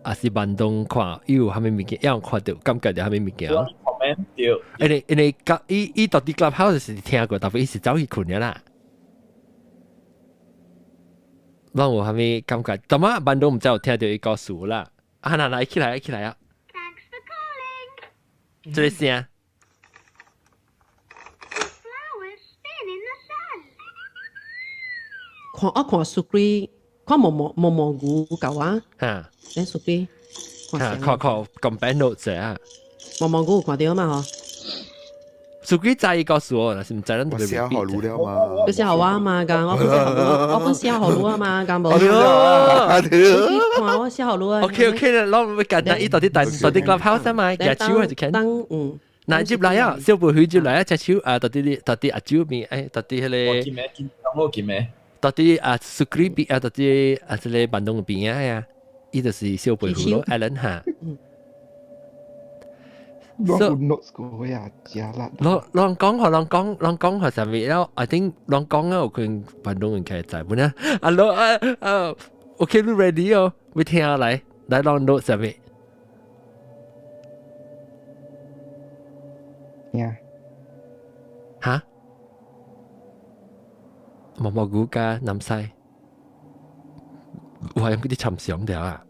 還是萬東看，伊有啥物物件，會看著感覺著啥物物件？對。因為因為伊伊到底 Clubhouse 是聽過，但伊是走去睏了啦。攏有啥物感覺？淡仔萬東毋知有聽著伊故事啦。啊，來來起來起來啊！這个聲。 Flowers spin in the sun. 看我看 Sukri，看毛毛毛毛牛狗啊，哈，誒 Sukri，看看看 compare notes 啊，毛毛牛有看著嘛吼？ Sukri 知伊故事哦，若是毋知咱我寫予你了嘛？你寫予我嘛？講我本寫予你，我本寫予你啊嘛？講無？對看我寫予你啊。 OK OK 啦，攏會簡單，伊到底到底 Clubhouse 嘛？舉手還是看？嗯。嗱，接來啊，小白虎接來啊，隻手啊，到底到底阿蕉邊，誒，到底彼个，我記咩？我記咩？到底啊，Sukri 邊啊，到底啊，這个萬東邊啊呀，伊就是小白虎咯，Alan 哈。我有 notes 過呀，食力。攏攏講學，攏講攏講學啥物了？I think 攏講啊，有可能萬東人開知本啊。啊，攏啊啊，OK，你 ready 哦？欲聽來來攏 note 啥物？聽。哈？毛毛菇加南西，我用嗰啲尋常掉啊！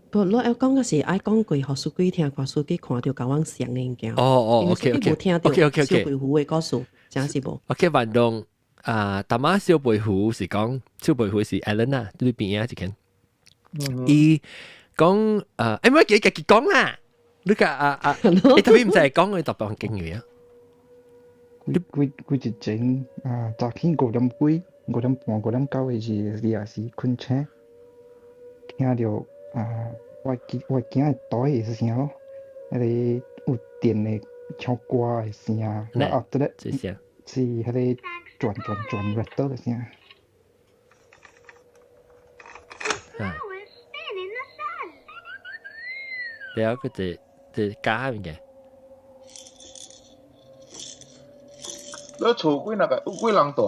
不，我要講嘅是愛講過，予 Sukri 聽，看 Sukri 看著共阮相的物件。哦哦，OK OK 無聽著 OK OK 小白虎的故事，真是無。 OK，萬東啊，淡仔小白虎是講小白虎是 Alan 啊，對邊啊一間。伊講啊，欸，唔記家己講啦，你個啊啊，你特別毋知講佢特別經驗啊。幾幾幾日前啊，早起5點幾、5點半、5點9的時，你也是睏醒，聽著啊，我我囝的袋的聲咯，彼个有電的唱歌的聲，然後這个這聲是彼个轉轉轉 rattle 的聲。 Flowers spin in the sun. 了佢就就加物件。你厝幾若個有幾人住？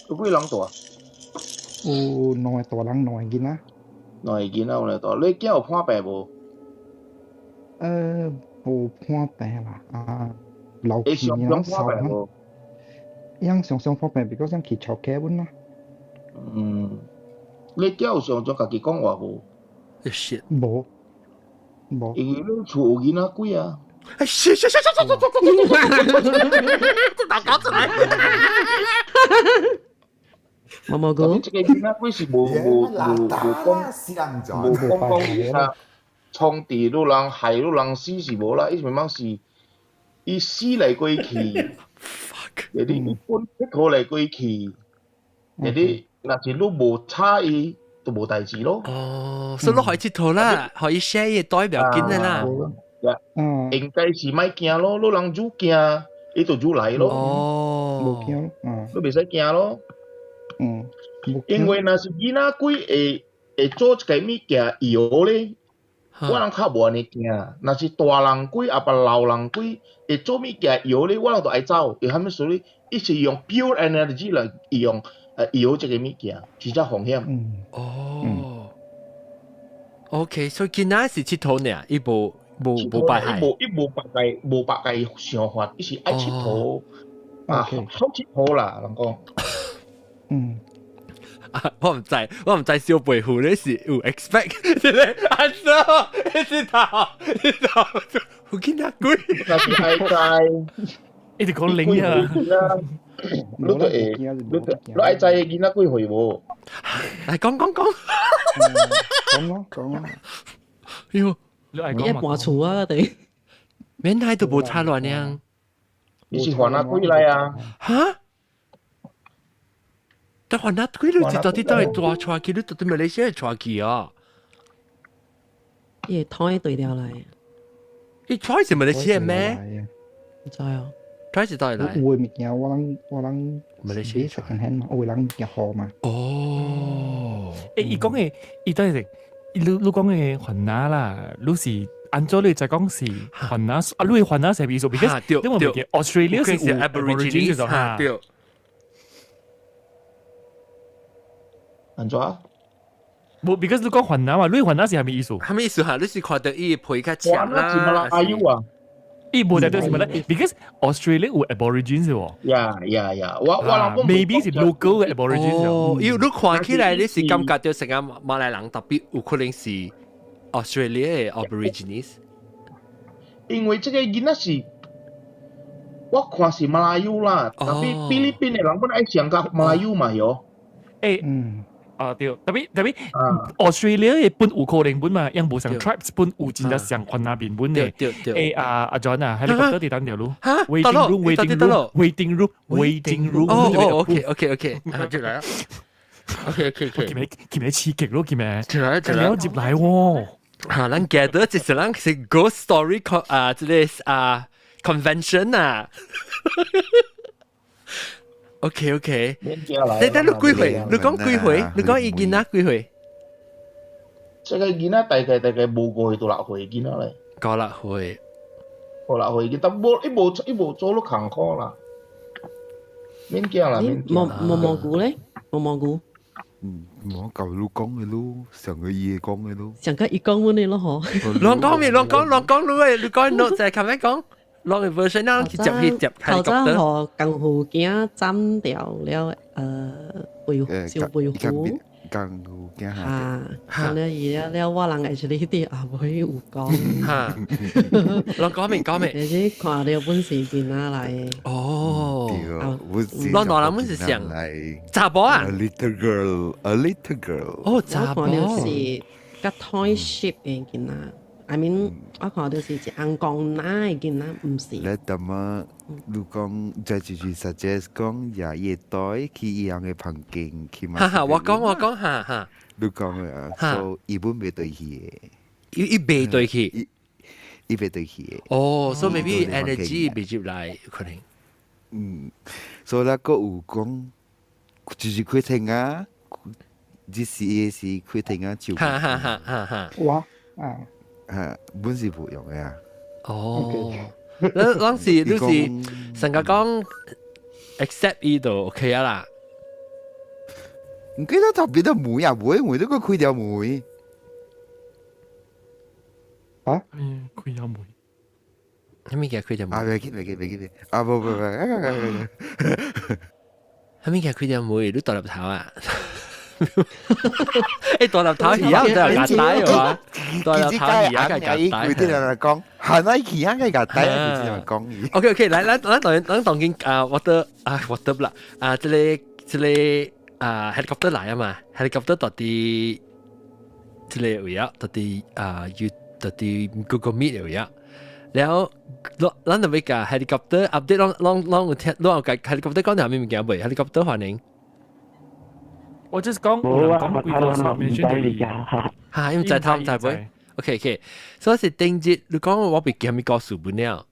有幾人住？有兩個大人，兩個囡仔。兩個囡仔有咧住。你囝有破病無？無破病啦，啊，流會鼻常常爾破病無？樣常常破病，比較像去吵架阮啦。嗯，你囝有常常家己講話無？ shit，無，無。因為你厝有囡仔鬼啊！哎，shit shit shit shit shit shit，打搞出來！毛毛菇，這個囡仔鬼是無無無無講，無講講啥，創治你人害你人死是無啦，伊是慢是，伊死來過去，就是伊本佚佗來過去，就是若是你無睬伊，就無代誌咯。哦，所以你可以佚佗啦，可以 share 伊袋不要緊的啦。嗯，應該是莫驚咯，你人愈驚，伊就愈來咯。哦，無驚，嗯，你袂使驚咯。嗯，因為若是囡仔鬼會會做一個物件搖咧，我人較無按呢驚。若是大人鬼抑或老人鬼會做物件搖咧，我人就愛走。為啥物事咧？伊是用 pure energy 來用搖這個物件，真正風險。嗯。哦。OK，所以囡仔是𨑨迌爾，伊無無無拜伊無伊無別個無別個想法，伊是愛𨑨迌啊，好𨑨迌啦，人講。嗯。啊！我毋知，我毋知小背負你是有 expect 這個 answer，你知道？你知道？有囡仔鬼，若是愛知，一直講零啊！你就會，你就你愛知囡仔幾歲無？來講講講，講咯講咯。喲，你愛一半厝啊，對。免太都無差亂樣。你是還阿幾來啊？哈？但還阿幾你是到底到底帶出去？你到底馬來西亞帶去啊？伊會胎對掉來。伊帶是馬來西亞咩？毋知哦。帶是倒來？有的物件我攏我攏馬來西亞 second hand 嘛，有的人物件好嘛。哦。欸，伊講的，伊等下，你你講的番仔啦，你是按照你在講是番仔，啊，你的番仔是啥意思？because 因為 Australia 是有 Aborigines 哈。對。按怎？無，because 你講番仔嘛，你番仔是啥物意思？啥物意思哈？你是看著伊皮較淺啦？是馬來西亞啊？伊無代表是乜咧？Because Australia 有 Aborigines 喎。 Yeah yeah yeah！我我諗 maybe 是 local 嘅 Aborigines。哦，因為你看起來你是感覺著成個馬來人，特別有可能是 Australia 嘅 Aborigines。因為這個囡仔是，我看是馬來語啦，tapi 菲律賓的人本來愛上甲馬來語嘛喲。欸，嗯。啊對，tapi tapi Australia 嘅本有可能本嘛，因無像 tribes 本有真正上番仔面本嘅。對對。欸啊阿 John 啊，helicopter 佇等條路。嚇？ Waiting room waiting room waiting room waiting room。哦哦，OK OK OK，啊就來啦。OK OK OK。佢咪佢咪刺激咯，佢咪。就來就來。接來喎。嚇！咱記得就是咱是 ghost story 啊，這個啊 convention 啊。OK OK，你等你幾歲？你講幾歲？你講伊囡仔幾歲？這個囡仔大概大概無5歲到6歲囡仔咧。五六歲。五六歲，但無伊無伊無做落艱苦啦。免驚啦，免驚。毛毛蘑菇咧？毛蘑菇。嗯，我舊你講嘅咯，上個月講嘅咯。上個月講阮嘅咯嗬。亂講咩？亂講亂講你誒，你講 note 就係咁樣講。long version 啦，去接去接頭早予功夫囝斬掉了，背小背虎。功夫囝嚇，嚇了伊了了，我人會是你佇後尾有講。嚇，攏講未講未？你是看著本是囡仔來的。哦，對，攏大人本是像查某啊？A little girl, a little girl。哦，查某。我看著是佮 toy shape 的囡仔。I mean，我看著是一紅光奶的囡仔，毋是。你怎麼？你講這就是 suggest 講也伊袋去伊樣的房間去嘛？哈哈，我講我講哈哈。你講啊，所以伊本袂對去的。伊伊袂對去，伊袂對去的。哦，所以 maybe energy 袂入來可能。嗯，所以咱閣有講，就是開廳啊，這是伊是開廳啊，就。哈哈哈哈哈。我啊。嚇，本是無用的啊。哦，你當時你是成個講 accept 伊就 OK 啊啦。唔記得特別的門也會，門都個開條門。啊？嗯，開條門。啥物叫開條門？啊，袂記袂記袂記啊，無無無，啥物叫開條門？你大粒頭啊？欸，大粒頭魚仔都有夾帶喎，大粒頭魚仔嘅夾帶。佢啲人講，係咪魚仔嘅夾帶？佢啲人講。 OK OK，來來，咱當咱當今啊，我得啊，我得啦，啊，這個這個啊，helicopter 來啊嘛，helicopter 到底這個位啊，到底啊，要到底 Google Meet 位啊。然後，咱就欲共 helicopter update，攏攏攏有聽，攏有共 helicopter 講啥物物件未？helicopter 歡迎。我就是講，冇啊，講幾個上面先對。嚇，因為在頭在尾。OK OK，所以是頂日，你講我袂記啥物故事本了。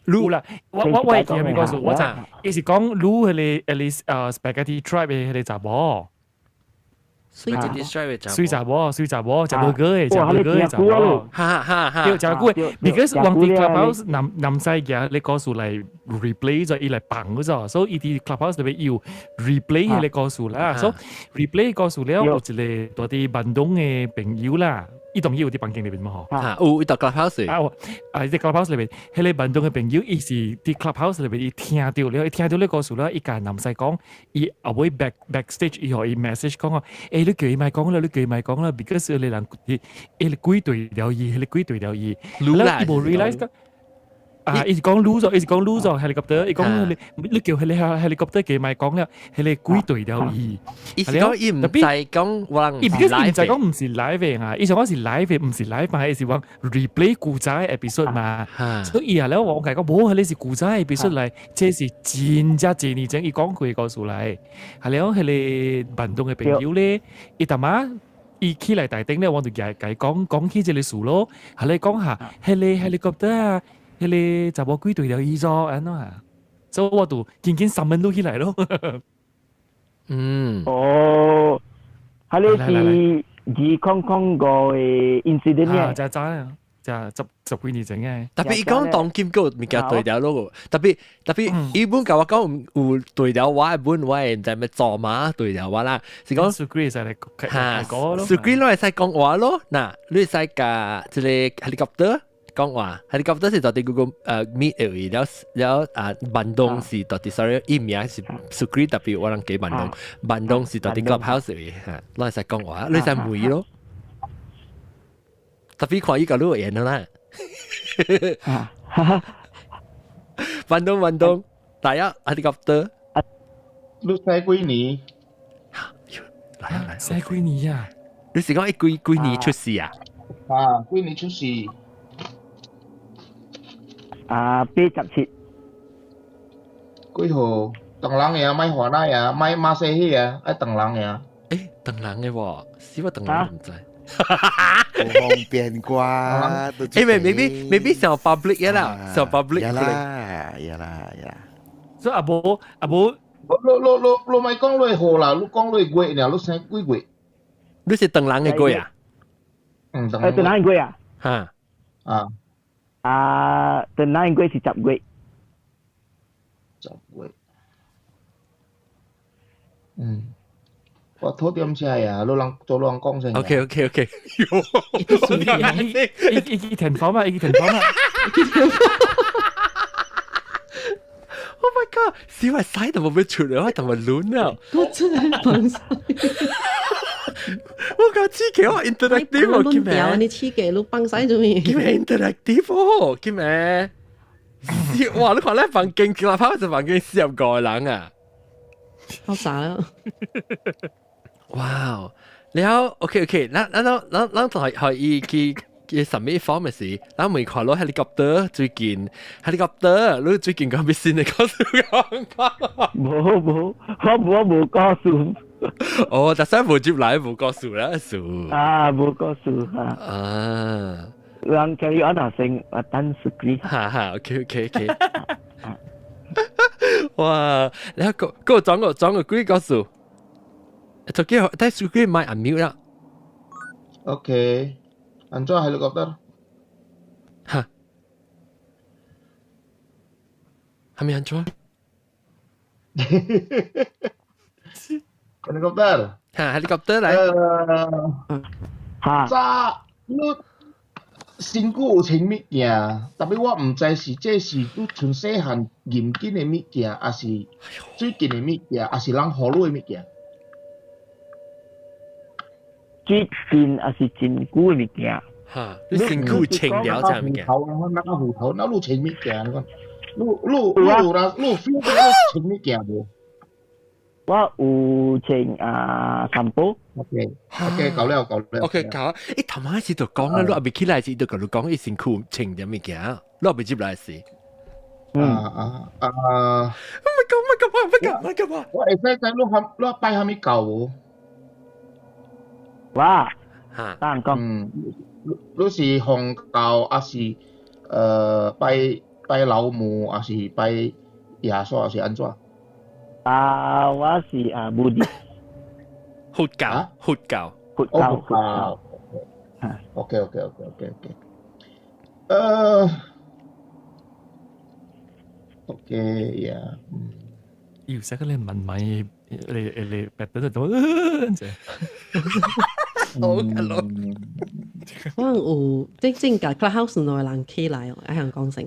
有啦，我我我會記啥物故事，我就伊是講你彼個彼個spaghetti tribe 的彼個查某。 Spaghetti tribe 的水查某，水查某，食無果的，食無果的查某。哈哈哈！對，食久的，because 往佇 clubhouse 南南西行，你故事來 replay 咗，伊來放咗，所以伊佇 clubhouse 內面有 replay 彼個故事啦。所以 replay 故事了，有一個蹛佇坂東的朋友啦，伊當然有佇房間裏面嘛吼。啊，有伊佇 clubhouse。啊，啊，佇 clubhouse 裏面，彼个坂東的朋友，伊是佇 clubhouse 裏面，伊聽著了，伊聽著咧故事了，伊共南西講，伊後尾 backstage 伊予伊 message 講哦，欸，你叫伊莫講啦，你叫伊莫講啦，because 彼个人伊彼个鬼對了伊，彼个鬼對了伊，了伊無 realize 講。啊！伊是講擼咗，伊是講擼咗 helicopter，伊講你你叫彼個 helicopter 叫伊莫講了，彼个鬼對了伊。伊是講伊毋知講我人伊 because 伊毋知講毋是 live 的啊，伊想講是 live 的，毋是 live 嘛，伊是講 replay 古早的 episode 嘛。所以啊，了我共伊講，無，彼个是古早的 episode 來，這是真正濟年前伊講過的故事來。係了，彼个坂東的朋友咧，伊淡仔伊起來台頂咧，我就共伊講講起這个事咯。係咧講下，彼个 helicopter 啊。彼个查某鬼對了伊咗，按怎啊？所以我就緊緊三門都起來咯。嗯。哦，彼个是2005的 incident 啊，真早啊，真十十幾年前嘅。特別伊講當今個物件對了咯，特別特別伊本共我講有對了我的本，我會毋知咩做馬對了我啦，是講蘇會使來哈，蘇你會使講話咯，嗱，你會使共這个 helicopter 講話，helicopter 是佇 Google Meet 的位，了了啊，坂東是佇 sorry，伊名是蘇特別我人記坂東，坂東是佇 Clubhouse 的位，哈，你會使講話，你會使問咯。特別看伊共你有緣啦。坂東坂東，來啊，helicopter。你生幾年？來啊來，生幾年啊？你是講伊幾幾年出世啊？啊，幾年出世？啊，87。幾號？唐人嘅啊，莫華奶啊，莫馬西戲啊，愛唐人嘅啊。欸，唐人嘅喎，死我唐人毋知。好方便啩？欸，maybe maybe 上 public 嘅啦，上 public 呀啦，呀啦，呀。所以阿無阿無，你你你你莫講你號啦，你講你月爾，你生幾月？你是唐人嘅月啊？嗯，唐人嘅月啊？哈。啊。啊，唐人嘅月是10月。 10月。嗯。我討點車呀，你人做人講先。 OK OK OK。伊伊填房嘛，伊填房嘛。 Oh my god！死我使都無欲出來，我同埋亂啊！我真係放屎。我講刺激我 interactive 哦，叫咩？你刺激你放屎做咩？叫咩 interactive 哦？叫咩？哇！你看咧房間，哪怕是房間45個人啊！好傻啦！哇！然後 OK OK，咱咱咱咱就係伊去去 submit form 的時，咱未看到 helicopter 最近 helicopter，你最近講咩新的故事講？無無，我無無故事。哦，但係無接來無故事啦，事。啊，無故事啊。啊。人 carry on 啊，先啊，等 screen。哈哈，OK OK OK。哇！你個個講個講個幾個數？就叫但係佢買 unmute 啦。 OK，按怎 helicopter？哈？係咪按怎？helicopter。哈，helicopter 來。哈。早你身軀有穿物件，特別我毋知是這是你從細漢嚴謹的物件，抑是最近的物件，抑是人予你的物件。最近抑是真久的物件。哈，你身軀穿了這物件。頭啊，那個斧頭，那你穿物件？你講，你你你有啦，你 feel 到你穿物件無？我有穿啊三寶。 OK OK，夠了夠了。 OK，夠。伊頭開始就講啦，你還未起來時就共你講，伊身軀穿點物件，你還未入來時。啊啊啊！唔係咁，唔係咁，唔係咁，唔係咁。我會使知你含你拜啥物教無？哇！嚇，當講。嗯，你是紅教，抑是拜拜老母，抑是拜耶穌，抑是按怎？啊，我是啊，無的。佛教，佛教，佛教，佛教。OK OK OK OK OK。OK 呀，嗯。要識你問米，你你白等就到，好嘅咯。可能有即正個 Clubhouse 內人起來哦，愛向講成。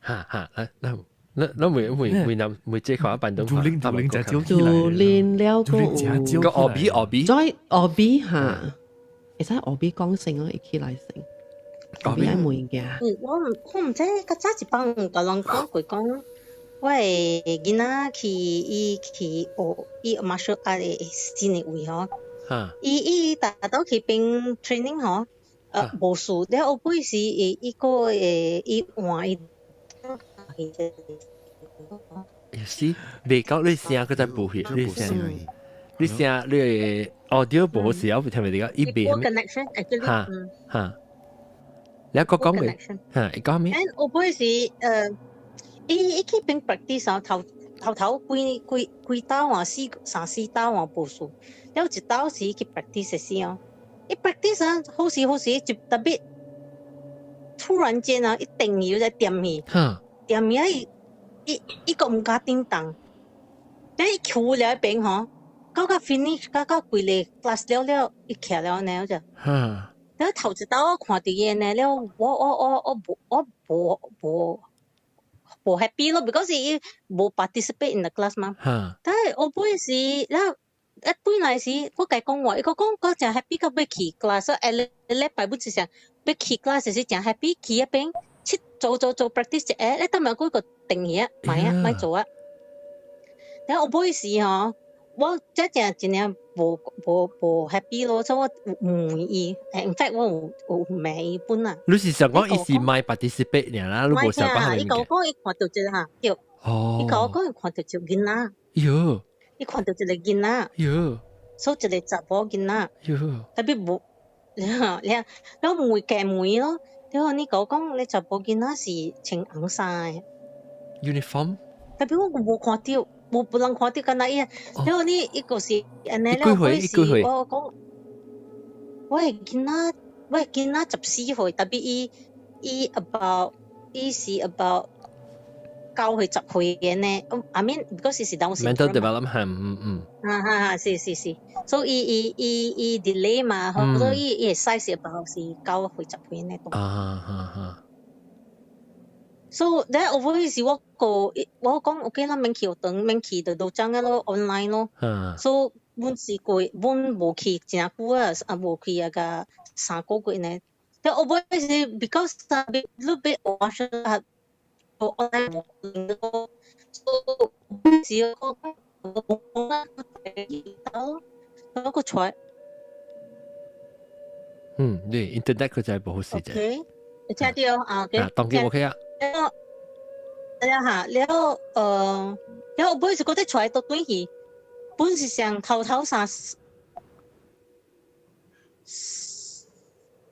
哈哈，來來，那那每每每南每這塊板東，竹林竹林就竹林了個有個奧比奧比，再奧比哈，會使奧比講成哦，會起來成。奧比愛問嘅。嗯，我毋知，較早一擺有共人講過講，我的囡仔去伊去學伊 martial art 的新的位吼，伊達到去邊 training 吼，無事，了後尾時伊伊個會伊換伊。是，未講你聲閣再補血，你聲，你聲你 audio 無時我聽袂到，伊未。 connection actually，哈哈，你閣講未？哈，伊講咩？ And 後尾時，伊伊去邊 practice 啊，頭頭頭幾幾幾道啊，四三四道啊無事，了一道時去 practice 時哦，伊 practice 啊，好時好時就特別突然間啊，伊電去就點去，點去啊，伊伊伊閣毋敢叮當，等伊求了一邊吼，到到 finish，到到規個 class 了了，伊徛了呢就。了頭一道我看著伊呢，了我我我我無我無無無 happy 咯，because 伊無 participate in the class 嘛。但係後尾時，了一轉來時，我共伊講話，伊閣講我誠 happy 到欲去 class，下禮拜本是想欲去 class 時誠 happy 去彼邊，去做做做 practice 一下，你等下閣個定去啊，莫啊，莫做啊。了後尾時吼，我真正真正無無無 happy 咯，所以我有問伊，in fact 我有有罵伊本啊。你是想講伊是莫 participate 爾啦，你無想講係伊共我講伊看著一個哈，對。哦。伊共我講伊看著一個囡仔。喲。伊看著一個囡仔。喲。所以一個查某囡仔。喲。特別無，了了問加問咯，了你共我講你查某囡仔是穿紅衫的。 uniform。特別我無看著。無無人看著，敢若伊，了你伊個是按呢了，幾歲？我講，我的囡仔，我的囡仔14歲，特別伊伊 about 伊是 about 9歲10歲的呢。I mean，嗰時是當時。 Mental development，嗯嗯。啊哈哈，是是是，所以伊伊伊伊 delay 嘛，所以伊的 size about 是9歲10歲呢。啊哈哈。 So that 我是我個我講 OK 啦，免去學堂，免去就都講咯，online 咯。So 阮是過，阮無去誠久啊，啊無去啊個3個月呢。但我是 because 啊，你欲學啊，online 咯，so 是我我我個出。嗯，對，internet 佢就係無好勢啫。 OK，你聽到啊？OK。啊，當機 OK 啊。了，了哈，了了我本是覺得出來都轉去，本是想頭頭三，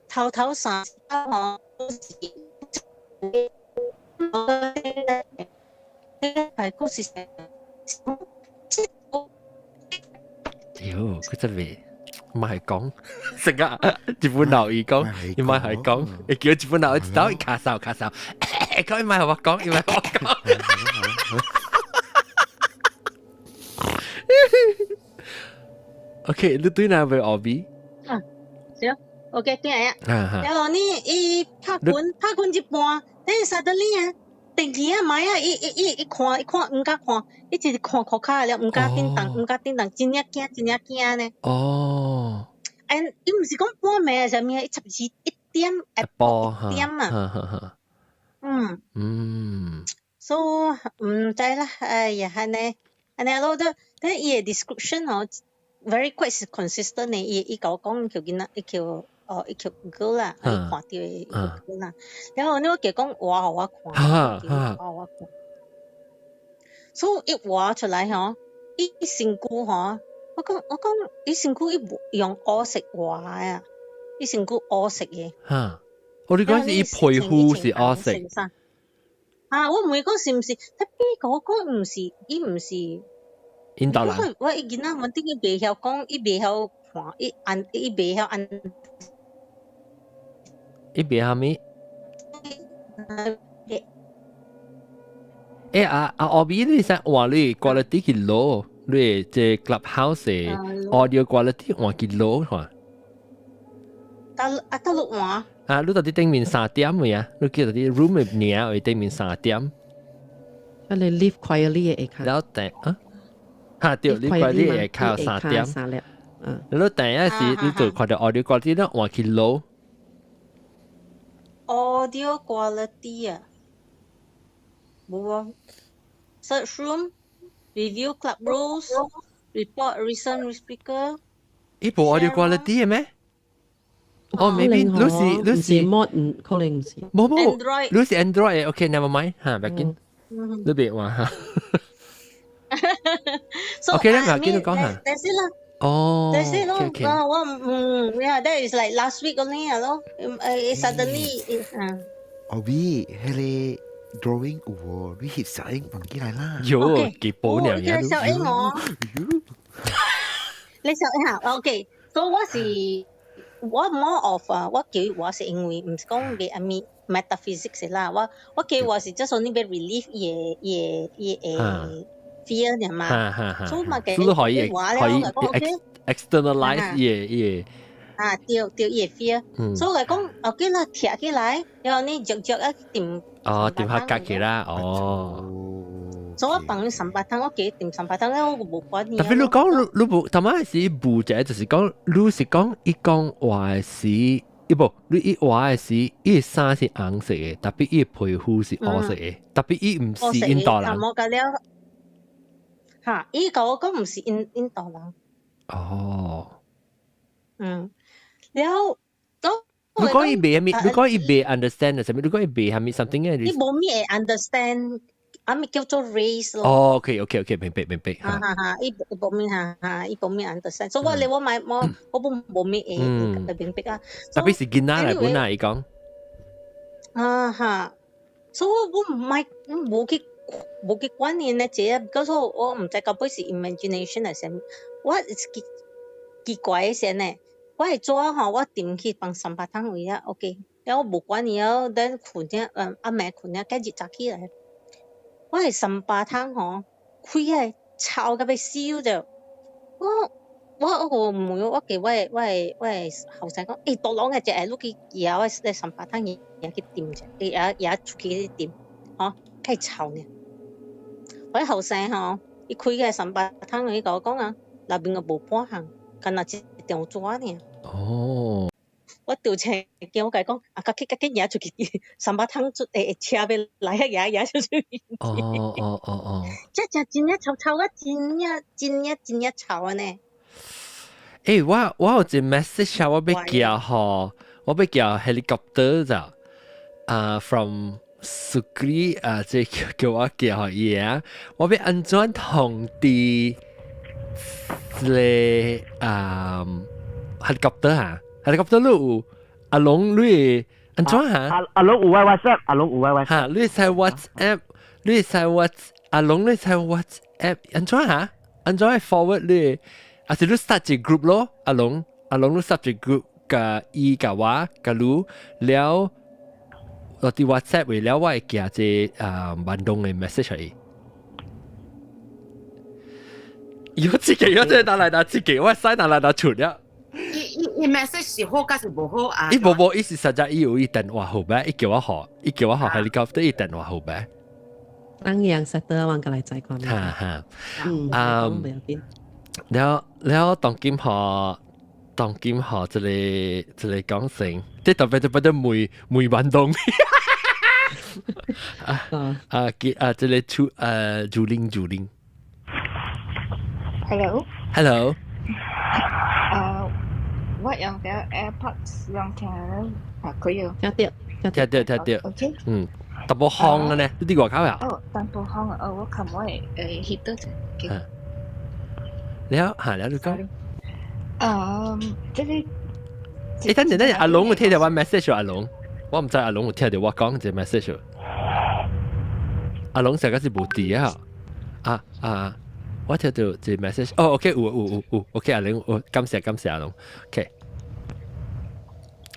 頭頭三吼，是，係故事。妖，佢真係唔係講，成日一本鬧伊講，伊唔係講，伊叫一本鬧，一走伊卡手卡手，講伊唔係我講，伊唔係我講。OK，你對哪位學比？啊，是，OK，對啊。然後你伊拍拳拍拳一半，等下 suddenly 啊，定去啊，買啊，伊伊伊伊看伊看毋敢看，伊一直看褲跤了，毋敢叮當，毋敢叮當，真正驚，真正驚呢。哦。 And 伊毋是講半暝啥物啊，伊差不多1點下晡1點啊。嗯。嗯。 So 毋知啦，哎呀，按呢，按呢咯，都，但伊的 description 吼，very quite consistent 的，伊伊共我講叫囡仔，伊叫哦，伊叫 girl 啦，伊看著的 girl 啦。然後呢，我共講畫予我看，畫予我看。所以伊畫出來吼，伊身軀吼，我講我講，伊身軀伊無用烏色畫啊，伊身軀烏色的。哈，我你講是伊皮膚是烏色。啊！我問伊講是毋是，特別共我講毋是，伊毋是。印度人。我伊囡仔問頂伊袂曉講，伊袂曉看，伊按伊袂曉按。伊袂曉咩？欸啊啊！後邊你使換你 quality 去 low，你這 clubhouse 的 audio quality 換去 low 看。到啊到落換。啊，你到底頂面三點未啊？你記得啲 room 嘅名位頂面三點。啊，你 live quietly 嘅下了第啊，嚇對，live quietly 下跤三點。三粒。嗯。你第一時你就看到 audio quality 咧，換去 low。 Audio quality 啊，冇啊。Search room, review club rules, report recent speaker。伊無 audio quality 嘅咩？哦，maybe 你是你是 mod 唔可能唔是。冇冇 Android，你是 Android 嘅，OK，never mind 嚇，別緊，你別話嚇。OK 咧，唔緊，你講下。但是啦。哦，That's it 咯，我嗯，yeah, that is like last week only 啊咯，誒，suddenly 嗯。哦喂，彼个 drawing 有喎，你翕小英放起來啦。有，幾保娘呀？小英我，你小英嚇，OK，所以我是我 more of 啊，我叫我是因為毋是講嘅阿咪 metaphysics 啦，我叫我是 just only 欲 relieve 伊个伊个伊个 fear 嘛，所以嘛嘅，所以可以 externalize 伊个伊啊，對對，伊個 fear，所以我講，OK 啦，貼起來，然後你著著啊掂。哦，掂下隔起啦，哦。所以我放三百湯，我記得掂三百湯咧，我無管你。特別你講你你無，頭先是無者，就是講你是講伊講話是，伊無你伊話的是伊衫是紅色的，特別伊皮膚是烏色的，特別伊毋是印度人。嚇，伊共我講毋是印度人。哦。嗯，了後。你講伊袂啥物，你講伊袂 understand 啥物？你講伊袂啥物 something 嘅？伊無咩會 understand，啊物叫做 race 咯。哦，OK，明白明白。哈哈哈，伊無咩哈哈，伊無咩 understand，所以我咧我買我我本無咩會會明白啊。特別是囡仔來本啊，伊講。啊哈，所以我毋買無去管伊呢這個，嗰我毋知到尾是 imagination 還是啥物，我奇奇怪的先呢。我會做吼，我踮去放三百湯位啊，OK。了我無管伊哦，等睏了，暗暝睏了，隔日早起來，我係三百湯吼，開個臭甲欲死著。我我我問我叫我的後生講，欸，大龍嘅隻你去舉我咧三百湯伊去掂者，伊也也出去掂，吼，較臭呢。我後生吼，伊開個三百湯，伊共我講啊，內面個無半項，干焦一張紙爾。哦。我拄車驚，我共伊講，啊，較緊較緊，舉出去，三百湯出會車欲來啊，舉舉出去。哦哦哦哦。這只真正臭臭啊，真正真正真正臭啊呢。欸，我有一個 message 啊，我欲寄吼，我欲寄 helicopter 咋？啊，from Sukri 啊，這叫叫我寄予伊啊，我欲按怎通知這個啊 helicopter 啊？helicopter 你有阿龍你按怎嚇？阿龍有我 WhatsApp，阿龍有我 WhatsApp。嚇，你使 WhatsApp，你使 Whats，阿龍你使 WhatsApp，按怎嚇？按怎 forward 你？啊是你 start 一個 group 咯，阿龍阿龍你 start 一個 group，共伊共我共你了，落佇 WhatsApp 為了我會寄這啊萬東的 message 來。有自己有這打來打自己，我使拿來拿出了。伊伊伊 message 是好，還是無好啊？伊無無，伊是實在伊有伊電話號碼，伊叫我號，伊叫我號 helicopter 伊電話號碼。當樣實得我過來再看。哈哈，嗯，啊，了了，當今學當今學這個這個講成，這特別特別的梅梅運動。啊啊，記啊，這個出竹林竹林。 Hello。 Hello。啊，我用的 AirPods 用聽啊，可以。聽到，聽到，聽到。 OK。嗯，淡薄風嘅呢，你佇外口啊？哦，淡薄風啊！哦，我看我會翕到者。了，嚇了，你講。嗯，這個。欸，等陣等陣，阿龍有聽到我 message 阿龍，我毋知阿龍有聽到我講這 message。阿龍成個是無佇啊！啊啊！我聽到這 message，哦，OK，有有有有，OK，阿龍，我感謝感謝阿龍，OK。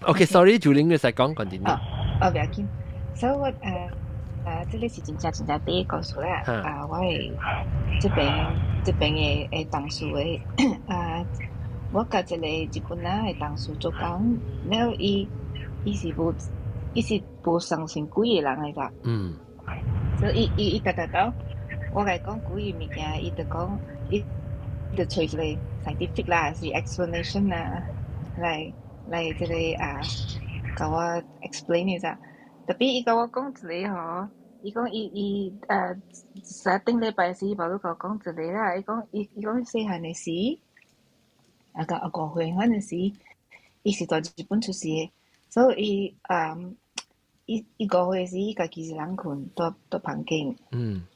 OK，sorry，主領你使講 continue。哦，哦，不要緊。所以我這個是真正真正第一故事啦。啊，我的這邊這邊的的同事的啊，我佮一個日本人的同事做工，了伊伊是無伊是無相信鬼的人來㗎。所以伊伊伊逐逐講，我共伊講鬼的物件，伊就講伊就揣一個 scientific 啦，是 explanation 啦，來來這個啊，共我 explain 一下。特別伊共我講一個吼，伊講伊伊呃，上頂禮拜時，伊無咧共我講一個啦，伊講伊伊講細漢的時，啊個啊五歲彼陣時，伊是佇日本出世的，所以伊啊，伊伊五歲時，伊家己一人睏，佇佇房間。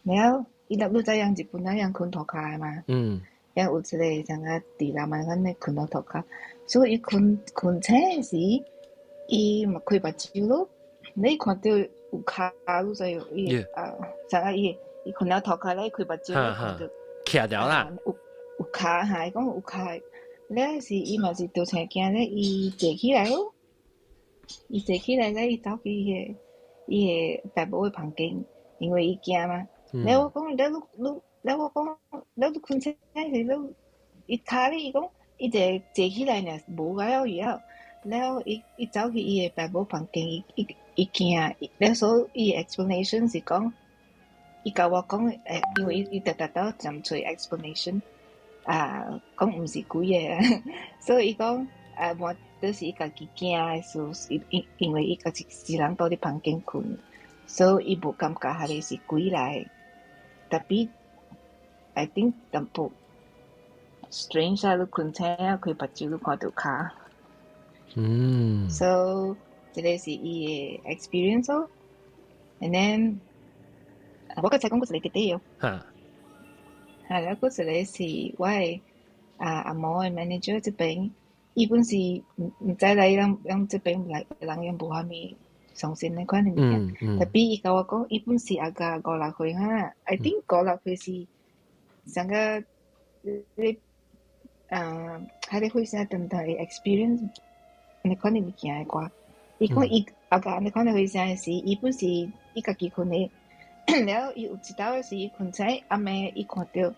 了，伊若你知影日本人樣睏塗跤的嘛？了有一個像個佇南蠻款咧睏佇塗跤，所以伊睏睏醒的時，伊嘛開目睭咯。你看著有跤，你知影伊啊，啥個伊伊睏了塗跤咧，開目睭看著徛掉啦。有有跤哈，伊講有跤，了時伊嘛是著青驚咧，伊坐起來咯。伊坐起來咧，伊走去伊个伊个爸母的房間，因為伊驚嘛。了我講，了你你，了我講，了你睏醒時，你伊跤咧，伊講伊坐坐起來爾，無個了以後，了伊伊走去伊的爸母房間，伊伊伊驚，了所以伊 explanation 是講，伊共我講，欸，因為伊伊逐逐都針揣 explanation，啊，講毋是鬼的，所以伊講啊，無就是伊家己驚的事，因因因為伊家己一人蹛佇房間睏，所以伊無感覺彼个是鬼來的。Tapi I think 淡薄 strange 啊！你睏醒啊，開目睭你看著跤。So 這個是伊的 experience 咯。And then 我剛才講過一個弟弟哦。係啦，嗰一個是我的啊阿嬷的 manager 這邊，伊本是毋毋知來咱咱這邊來人用無啥物相信那款的物件。特別伊共我講，伊本是阿個五六歲哈，I think 五六歲是上個你啊，彼個歲數當當會 experience 那款的物件的歌。伊講伊阿個那款的歲數的時，伊本是伊家己睏的，了伊有一晝時伊睏醒暗暝，伊看著一個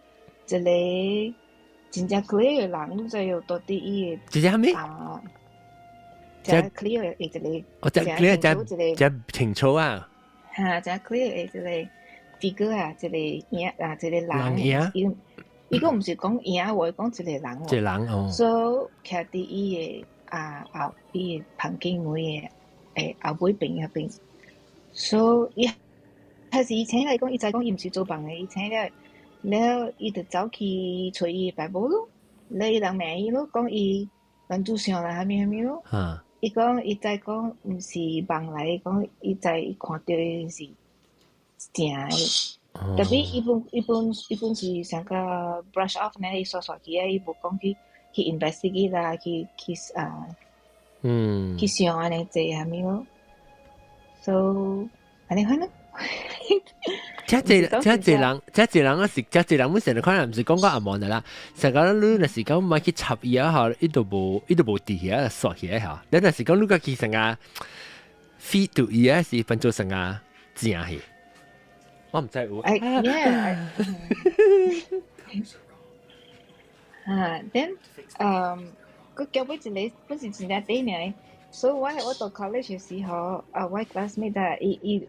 真正 clear 的人，你知影蹛佇伊的一個啥物？啊，真 clear 的一個，哦，真 clear 真真清楚啊！哈，真 clear 的一個 figure 啊，一個影啊，一個人。人影。伊伊閣毋是講影喎，伊講一個人一個人哦。所以徛佇伊的啊後，伊的房間門的欸後尾邊彼邊，所以伊開始伊醒來講，伊知講伊毋是做夢的，伊醒了了，伊就走去揣伊的爸母咯，了伊人問伊咯，講伊男主上啦，啥物啥物咯。伊講伊知講毋是夢來，伊講伊知伊看著的是正的。特別伊本伊本伊本是上個 brush off 呢，伊煞煞去啊，伊無講去去 investigate 啦，去去啊，去想按呢濟啥物咯。So 按呢款咯。這濟這濟人，這濟人是這濟人，本成日可能毋是講講阿望的啦。成個你若是講莫去插伊啊，吼，伊都無伊都無佇遐煞起來吼。你若是講你家己成個 feed 到伊啊，是分做成個正去。我毋知有。哎，yeah。啊，then，佢叫尾一個本是真正短爾，所以我我讀 college 的時候，啊，我 classmate 啊，伊伊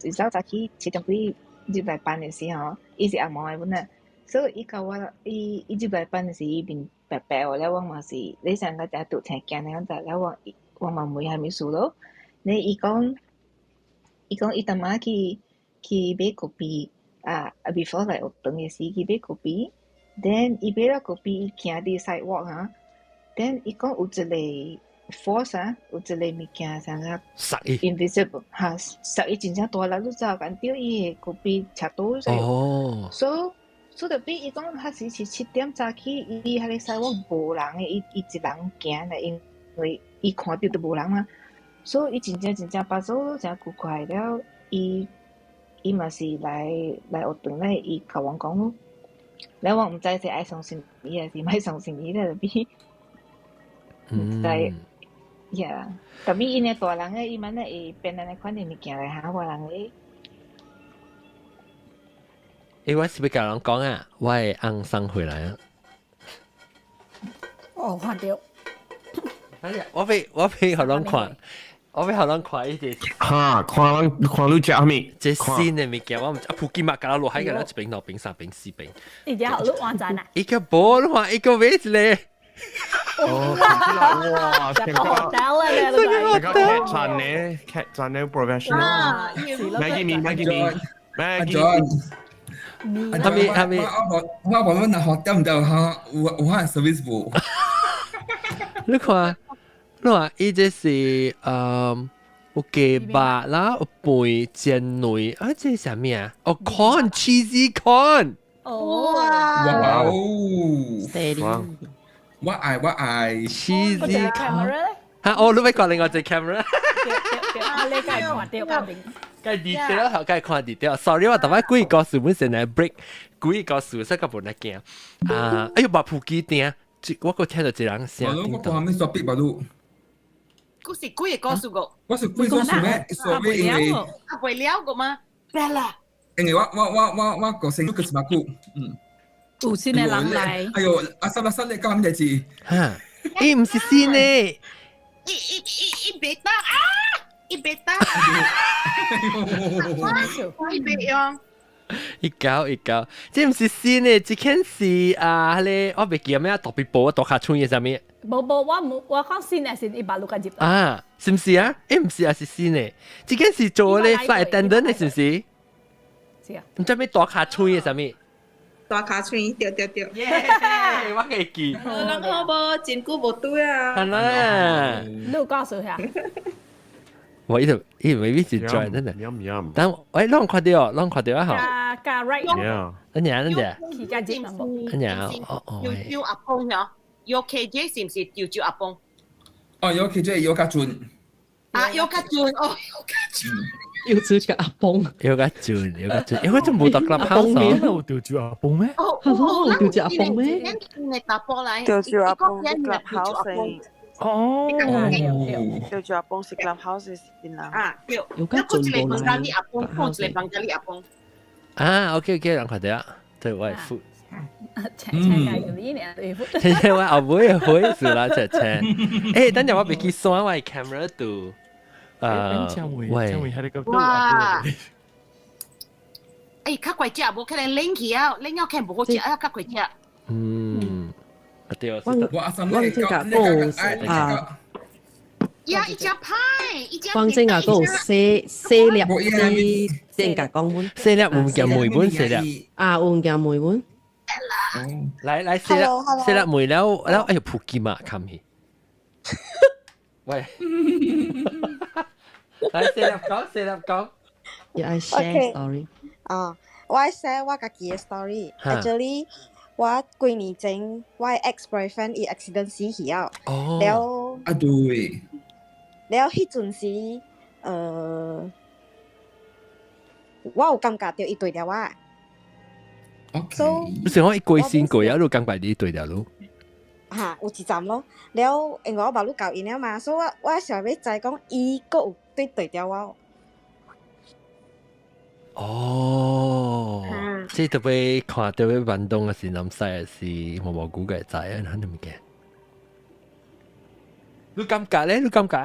一早早起7點幾入來班的時候，伊是紅毛的本啊，所以伊共我伊伊入來班的時，伊面白白哦，了我嘛是，你上個只拄青驚那樣子，了我我嘛問啥物事咯，咧伊講，伊講伊淡仔去去買咖啡，啊，before 來學堂的時去買咖啡，then 伊買了咖啡，伊行佇 sidewalk 啊，then 伊講有一個 force 啊，有一個物件啥個 invisible 哈，殺伊真正大力，你知影共著伊的咖啡斜倒咗。所以所以特別伊講彼時是7點早起，伊彼個 sidewalk 無人的，伊伊一人行咧，因為伊看著都無人嘛，所以伊真正真正巴肚真古怪了，伊伊嘛是來來學堂咧，伊共阮講咯，了我毋知是愛相信伊還是莫相信伊咧，比毋知，yeah，特別伊呢大人的，伊嘛咧會變按呢款的物件來嚇我人的。欸，我是欲共人講啊，我的翁送回來啊。哦，看著。哎呀，我欲予攏看，我欲予攏看伊這。哈，看人看你食啥物？這新的物件，我毋知啊，普吉嘛，共落海個，一爿、兩爿、三爿、四爿。伊只予你換盞啊？伊個無你看，伊個買一個。哦，哇，食 hotel 啊，這個劇場呢，劇場呢 professional。Maggie 麵，Maggie 麵，Maggie。係咪係咪？我我問學得唔得嚇？有有可 service 無？你看，你看，伊這是有雞肉啦，有飯煎卵，啊，這是啥物啊？哦，corn cheesy corn。哦。哇哦！我愛我愛 cheesy camera 咧？嚇！哦，你欲看另外一個 camera。啊，你該看著較明。該 detail 好，該看 detail。Sorry，我逐擺幾個故事本身來 break，幾個故事說較無來驚。啊，哎喲，把普吉定，我閣聽著一個人聲。我我還沒說別吧路。故事幾個故事個？我是幾個故事咩？說咩？因為啊，袂了個嗎？Bella。因為我個性個是馬久，嗯。有新的人來。哎呦，阿三阿三，你講咩代誌？哈，伊毋是新的。伊伊伊伊袂當啊！伊袂當。伊袂用。一搞一搞，這毋是新的，這件是啊，彼個我袂記咩啊，特別報大尻川的啥物？無無，我無，我講新的是伊捌錄個入。啊，是毋是啊？欸，毋是啊，是新的。這件是做咧 flight attendant 的，是毋是？是啊。毋知咩大尻川的啥物？大尻川，對對對。耶！我會記。人好無？真久無對啊。係啦。你有告訴下。我伊就伊 maybe 是轉真的。但喂，攏看著，攏看著啊吼。加加 right。恁娘恁娘。起價錢無？恁娘哦哦。潮州阿公嗬，有 KJ 是毋是潮州阿公？哦，有 KJ 有較準。啊，有較準哦，有較準。要做個阿公，有較準，有較準，因為這無到 clubhouse 有潮州阿公咩？哦，有潮州阿公咩？潮州阿公 clubhouse 哦，潮州阿公是 clubhouse 是啦。啊，對。有較準無來。阿公，一個房間裡阿公。啊，OK OK，人看著啊，對，我會付。請請假用呢年對付。請請我後尾會數啦，請請。欸，等陣我袂記閂我 camera 度。喂，哇！欸，較貴食，無可能冷去啊，冷了看無好食啊，較貴食。嗯，對，我我這個有啊，呀，一隻派，一隻。光這個有細細粒細正個講本，細粒有件梅本細粒。啊，有件梅本。來來，細粒細粒梅了了，哎呦，普吉嘛，冚去。喂。來，細粒講，細粒講。也愛 share story。啊，我愛 share 我家己的 story。Actually，我幾年前我的 ex boyfriend 伊 accident 死去了。哦。了。啊對。了，彼陣時，我有感覺著伊對著我。 OK。你是講伊過身過啊？你感覺你對著你？嚇，有一站咯。了，因為我捌愈交𪜶了嘛，所以我想欲知講伊閣有對對著我。哦，這特別看特別運動還是南西還是毛毛菇嘅知啊？哪物件？你感覺咧？你感覺？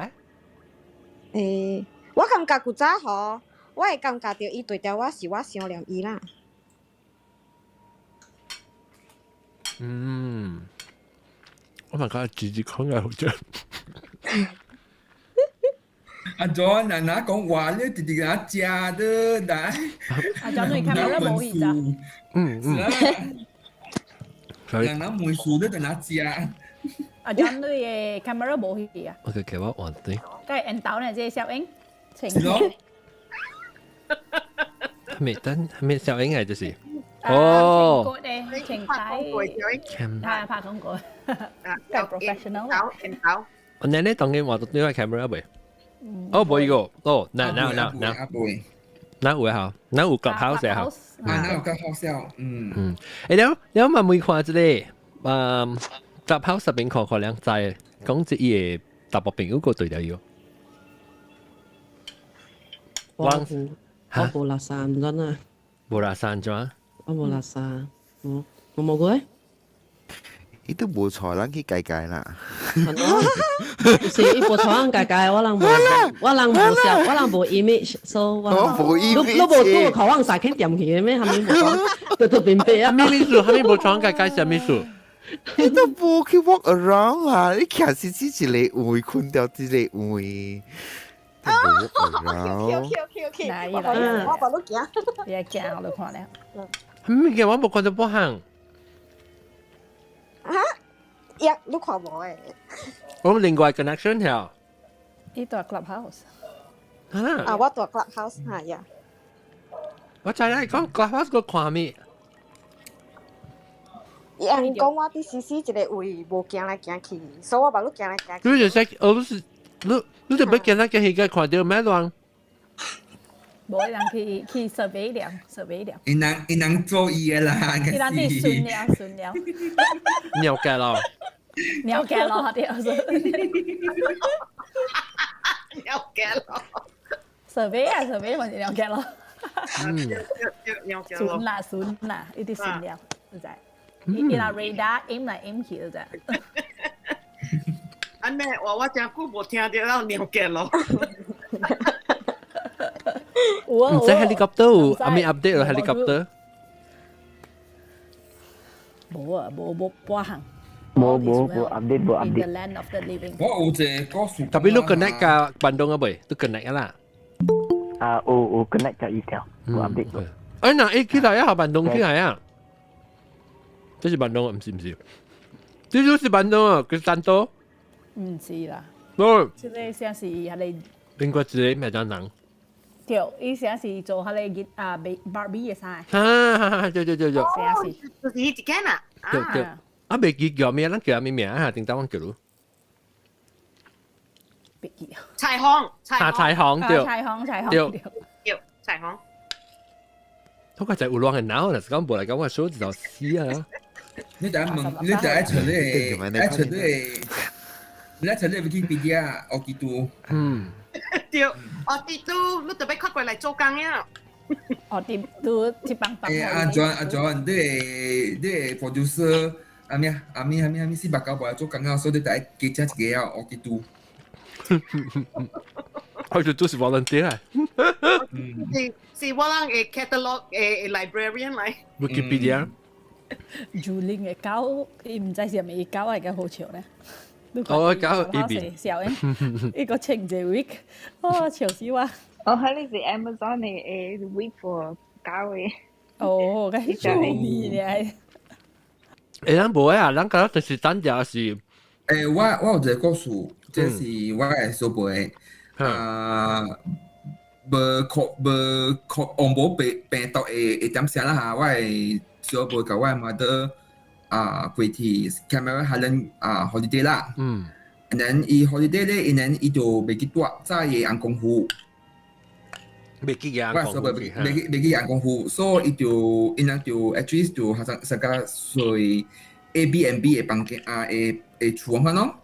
欸，我感覺古早吼，我會感覺著伊對著我是我想念伊啦。嗯，我嘛感覺直直講嘅好正。阿 John，嗱嗱講話咧，直直嗱食的，嗱。阿 John，你看到無意咋？嗯嗯。人嗱梅樹咧，就嗱食。阿 John，你的 camera 無去啊？我給我換對。該緣投呢？這個小英。是咯。未等，未小英係就是。哦。請拍廣告，啊，拍廣告。啊，professional。緣投。我奶奶當然話到呢個 camera 未？哦，無一個，哦，那那那那，那有哈，那有 clubhouse 哈，啊，那有 clubhouse，嗯嗯，欸，了了嘛沒看這個，嗯，clubhouse 入邊看看兩知，講這伊個大部朋友個對了喲。我我無垃圾毋知啊。無垃圾怎？我無垃圾，我我無過。伊都無錯人去改改啦。是伊無錯人改改，我人無，我人無笑，我人無 image，so 我無 image。你無你無靠我晒肯掂去嘅咩？係咪無講？就特別白啊！咩意思？係咪無錯人改改啥物事？你都無去 walk around 啊！你徛是只一個位，困掉一個位。哦，OK OK OK OK，我我把你行，你行我都看了。咩嘅？我無看到半項。啊？呀，你看無誒？我另外 connection 條。伊蹛 clubhouse。啊，我蹛 clubhouse 嚇呀。我知啦，講 clubhouse 個看咩？人講我佇 CC 一個位無行來行去，所以我把你行來行去。你就識，我都是你，你就欲行來行去，個看著咩亂？無人去去 survey 了，survey 了。伊人伊人做伊的啦，伊人佇巡了，巡了。了解咯。了解咯，對。了解咯。 survey 啊，survey 嘛是了解咯。嗯。了解咯。巡啦，巡啦，伊佇巡了，有知？伊若 radar aim 來 aim 去，有知？按呢，我我真久無聽著了了解咯。唔知 helicopter 有阿咪 update 了 helicopter？無啊，無無半項。無無無 update 無 In the update。 land of the living。我有一個故事。 Tapi 你 connect 甲 Bandung 啊未？都 connect 啦。啊，有有 connect 甲伊條，有 update 過。哎，那伊起來啊，Bandung 起來啊！這是 Bandung 唔是唔是？這就是 Bandung 啊，佢山多。唔是啦。哦。這個先是彼個。另外一個咩叫人？對，伊先是做彼個啊，Barbie 的衫。哈哈，對對對對。先是。就是彼一間啊。對對。啊，袂記叫咩？咱叫咩名啊？頂當我叫你。袂記。彩虹，彩彩虹對。彩虹彩虹對。對，彩虹。我個就有亂嘅腦，若是講無來講，我手指就死啊！你第一問，你第一出你，一出你，你一出你 Wikipedia 學幾多？嗯。對，學幾多，你特別快過來做工呀。學幾多去幫幫。誒，阿 John 阿 John，你你 producer 阿咩阿咩阿咩阿咩四百九過來做工啊，所以你第一加一個啊，學幾多？我就都是 volunteer 啊。是是我人的 catalog 的 librarian 來。 Wikipedia。 Juling 的狗，伊毋知是毋伊狗會較好笑咧。哦，狗伊邊。笑的，伊個穿一個 wig，哦，笑死我。哦，彼個是 Amazon 的的 wig for 狗的。哦，該趣味咧。欸，咱無啊，咱感覺就是等者是。欸，我我有一個故事，這是我的小輩，啊，無確無確，王無病病毒的會點啥啦嚇，我的小輩共我的 mother 啊，過去 Cameron Highland 啊 holiday 啦。And then 伊 holiday 咧，and then 伊就袂記蹛在伊翁公府。袂記翁我小輩袂袂袂記翁公府，所以伊就𪜶人就 actually 就學生上個睡 A B and B 的房間啊，的的厝款咯。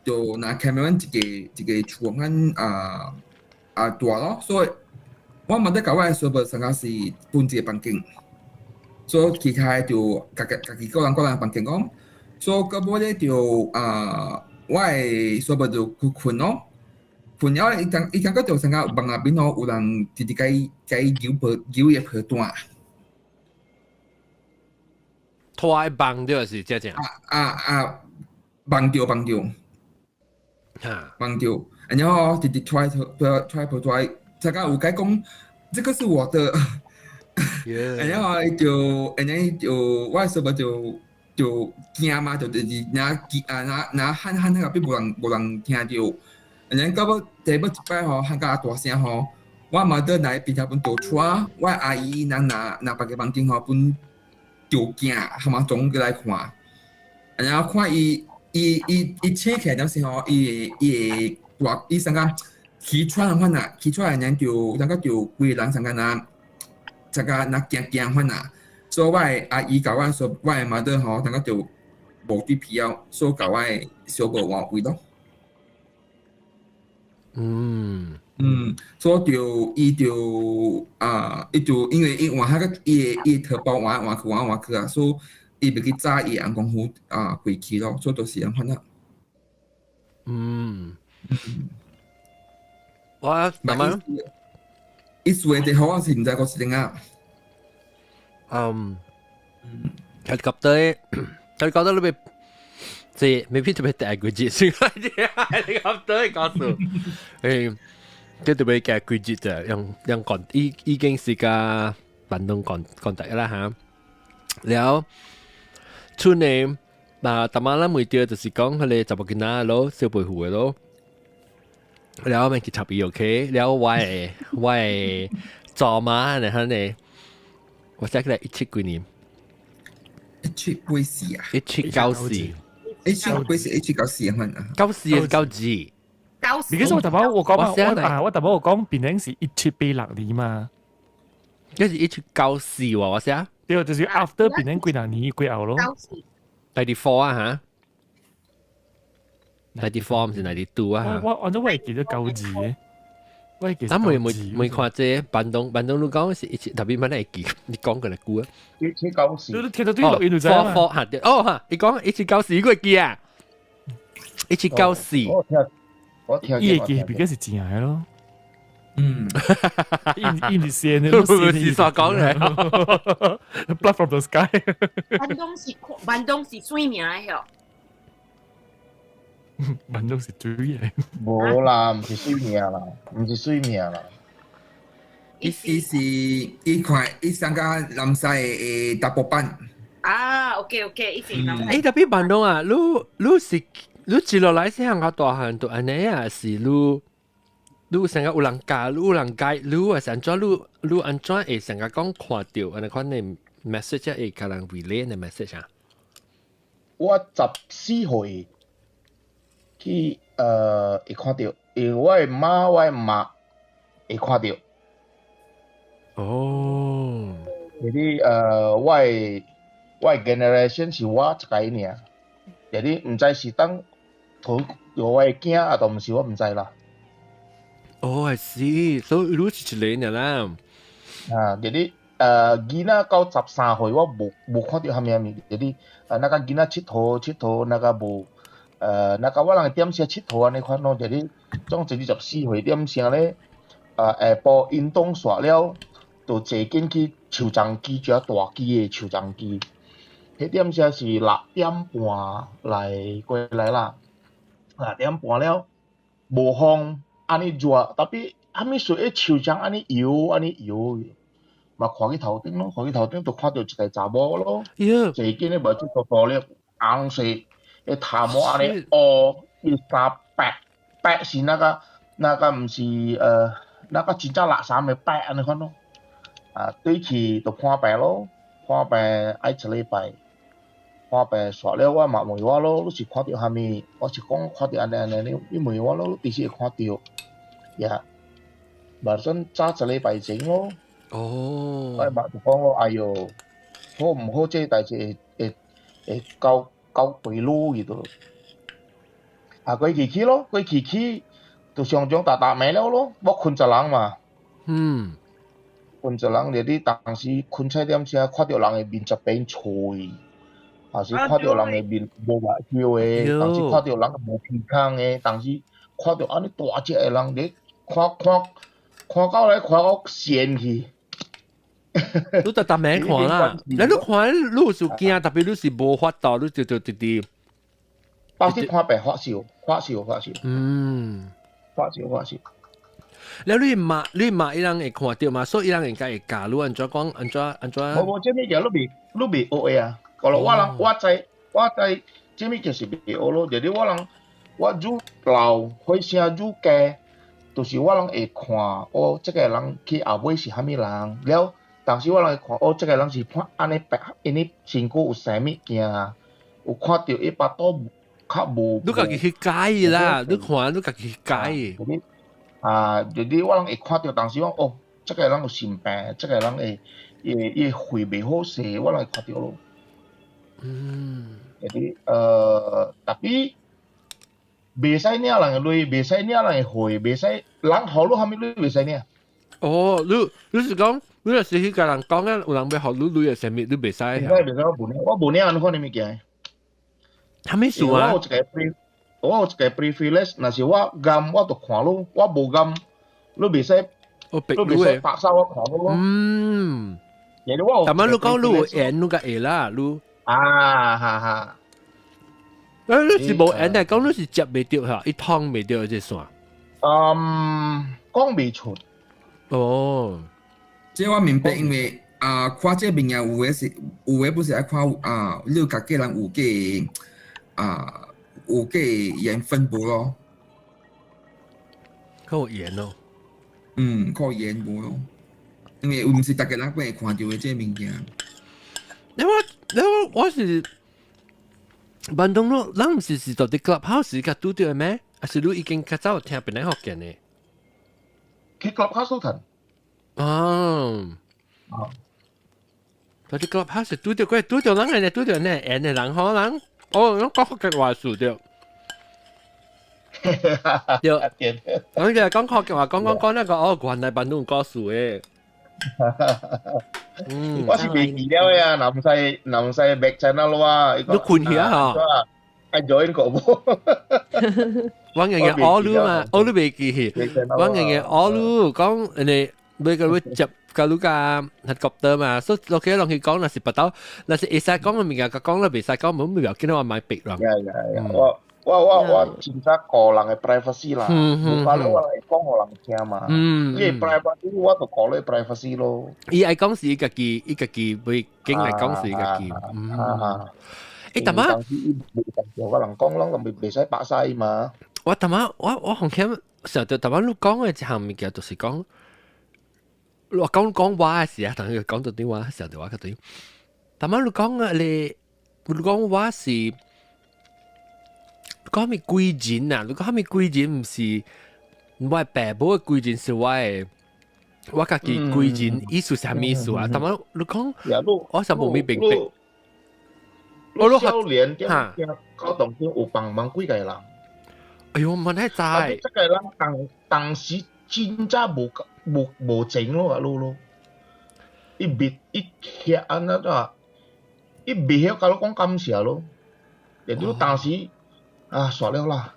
就拿 Cameron 一個一個厝款啊啊蹛咯，所以我嘛得共我的小輩上個是分一個房間，所以其他就家己家己個人個人房間講，所以到尾咧就啊，我的小輩就去睏咯，睏了伊感伊感覺就上個夢內面吼有人直直共伊共伊搝被搝伊的被單。拖的夢著是這正。啊啊，夢著夢著。夢著，然後直直拖拖拖被單，大家有解講，這個是我的，然後伊就，然後就我的小輩就就驚嘛，就直直拿啊拿拿喊喊那個，變無人無人聽著，然後到尾第尾一擺吼喊較大聲吼，我媽倒來邊頭分倒帶，我阿姨人拿拿別個房間吼分就驚，他媽總過來看，然後看伊。伊伊伊醒起來陣時吼，伊會伊會大，伊上個起床款啊，起床來就感覺就規個人上個若，上個若驚驚款啊。所以我的阿姨共我說，我的 mother 吼，感覺就無佇皮了，所以共我的小妹換位咯。嗯，所以就伊就啊，伊就因為伊換彼個伊的伊的荷包換換去換換去啊，所以伊袂記早伊翁公父啊過去咯，所以就是按款啦。我慢慢，伊住的地方我是毋知個是點啊。 helicopter helicopter 你被這未必特別大幾節先，helicopter 告訴，這特別加幾節就用用講已已經是個板東講講得啦嚇。了，出呢，嗱，逐晚咱問到就是講彼個查某囡仔咯，小背負的咯。了，咪去插伊 OK，了我的祖媽呢，彼個我寫起來一七幾年，一七幾四啊？ 1794，1784，1794啊？94還是92？94。其實我頭先我講嘛，我啊，我頭先我講變成是1786年嘛，這是1794喎，我寫。對，就是 after 變成幾若年過後咯。94。 94啊嚇，94毋是92啊。我按照我會記得92嘅，我會記。咱未未未看這板東板東，你講是一七，特別乜會記？你講過來久啊？1794。你聽到對錄音就知啦。 four 嚇對，哦嚇，你講1794過記啊？1794。我聽，我聽。伊會記，比較是正的咯。伊伊毋是仙的，是煞講咧。 Blood from the sky。板東是水名的嗬。板東是水的。無啦，毋是水名啦，毋是水名啦。伊伊是伊看伊上個南西的大波板。啊，OK OK，伊是南西。欸，特別板東啊，你你是你接落來細漢較大漢就按呢啊，是你？你成個有人教，你有人教，你啊是按怎？你你按怎會成個講看著按呢款的 message 會共人 relay 的 message 啊？我14歲去會看著，因為我的媽、我的媽會看著。就是我的 generation 是我一個爾，就是毋知是當討我的囝啊，都毋是我毋知啦。哦，係，所以你是一個爾啦。啊，就是囡仔到13歲，我無看著啥物啥物，就是那個囡仔𨑨迌𨑨迌，那個無那個我人點聲𨑨迌按呢款咯，就是總之24歲點聲咧，下晡運動煞了，就坐緊去樹欉機，遮大支的樹欉機，彼點聲是6點半來過來啦，6點半了，無風。按呢熱，tapi 啥物事彼樹欉按呢搖按呢搖，嘛看去頭頂咯，看去頭頂就看著一個查某咯，坐緊咧無這個大粒紅色，彼頭毛按呢烏，伊衫白白是那個那個毋是那個真正垃圾的白按呢款咯，啊對去就破病咯，破病愛一禮拜，破病煞了我嘛問我咯，你是看著啥物？我是講看著按呢按呢，你你問我咯，你其實會看著。呀，嘛算早一禮拜前咯。我嘛就講咯，哎喲，好毋好？這代誌會會會交交對路去都。啊，過去去咯，過去去，就上場逐逐暝了咯，我睏一人嘛。睏一人，就你當時睏醒點聲，看著人的面十變脆，還是看著人的面無目睭的，當時看著人無鼻孔的，當時看著按呢大隻的人，你看看看到來看到仙去。你逐逐暝看啦，你你看你是驚，特別你是無法度，你就就直直。當時看病發燒，發燒發燒。發燒發燒。了你媽你媽伊人會看著嘛，所以伊人應該會教你按怎講，按怎按怎。無無，這物件你未學的啊！過了我人我知我知，這物件是未學咯。就是我人我愈老，血聲愈低，就是我攏會看哦，這個人去後尾是啥物人了。當時我攏會看哦，這個人是看按呢白，𪜶身軀有啥物件，有看著伊腹肚較無。你家己去解啦，你看你家己去解。啊，就是我攏會看著當時講哦，這個人有心病，這個人會伊伊肺袂好勢，我攏會看著咯。就是tapi 袂使領人的鐳，袂使領人的貨，袂使人予你啥物鐳袂使領。哦，你是講你若是去共人講啊，有人欲予你鐳抑啥物，你袂使。袂使袂使，我無領，我無領按呢款的物件。啥物事啊？我有一個 pri，我有一個 privilege，若是我甘，我就看你；我無甘，你袂使，你袂使白手我看你咯。因為我有。但係你講你有緣，你較會啦，你。啊哈哈。誒，你是無緣，但講你是接袂著嚇，伊通袂著這線。嗯，講袂出。哦，這我明白，因為啊，看這物件有的是有的不是愛看啊，你家己人有幾啊有幾緣分無咯？較有緣咯。嗯，靠緣無咯，因為毋是逐个人會看著的這物件。因為我是坂東路，咱毋是是佇 Clubhouse 共拄著的咩？還是你已經較早有聽別人福建的？去 Clubhouse 聽。哦。啊。佇 Clubhouse 拄著過，拄著人的，拄著呢，緣的人好人。哦，攏講福建話輸著。對。我就講福建話，講講講那個哦，原來坂東故事的。嗯，我是袂記了的啊，若毋使若毋使 back channel 咯啊。你困去啊吼？愛 join 個無？我硬硬學你嘛，學你袂記去。我硬硬學你講，人哋每個月接甲你甲 helicopter 嘛，所以落去落去講，若是別兜，若是會使講的物件，共講了袂使講，無袂要緊，我莫逼人。 Yeah，我真正顧人的 privacy 啦，無法我來講予人聽嘛。你 privacy 我就顧你 privacy 咯。伊愛講是伊家己，伊家己袂經來講是伊家己。嗯。欸，淡仔，我人講攏袂使白晒嘛。我淡仔，我紅險想著淡仔你講的一項物件，就是講，我講講話的時啊，等佢講到電話，想著我較對。淡仔你講的你，你講我是，講啥物鬼人啊？你講啥物鬼人？毋是我的爸母的鬼人，是我的我家己鬼人意思是啥物意思啊？淡仔你講，我實無物明白。我少年點聽搞當中有幫忙幾個人。哎喲，毋知。啊，這個人當時真正無錢咯啊，咯咯。伊袂伊遐按怎啊？伊袂曉共你講感謝咯。然後當時啊，煞了啦。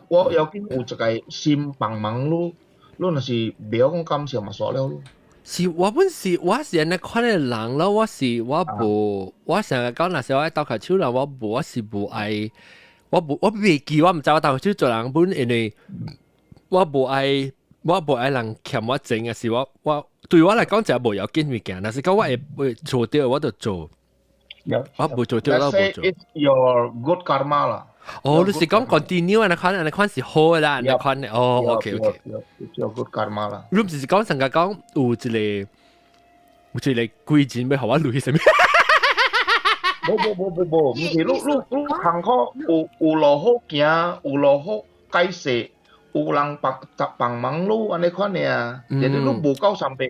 我要緊有一個心幫忙你，你若是袂曉講感謝嘛，煞了咯。是我本是我是按呢款的人咯，我是我無我成日講，若是我愛鬥跤手人，我無我是無愛，我無我袂記，我毋知我鬥跤手做人本，因為我無愛人欠我錢啊，是我對我來講就無要緊物件，若是講我會做著我就做，我無做著我無做。 It's your good karma 啦。哦，你是講 continue 按呢款按呢款是好的啦，按呢款的哦，OK OK。 It's your good karma 啦。你毋是講成日講有一個鬼人欲予我鐳啥物？無無無無無，毋是你坎坷有路好行，有路好解釋，有人幫幫忙你按呢款的啊，但是你無夠三百，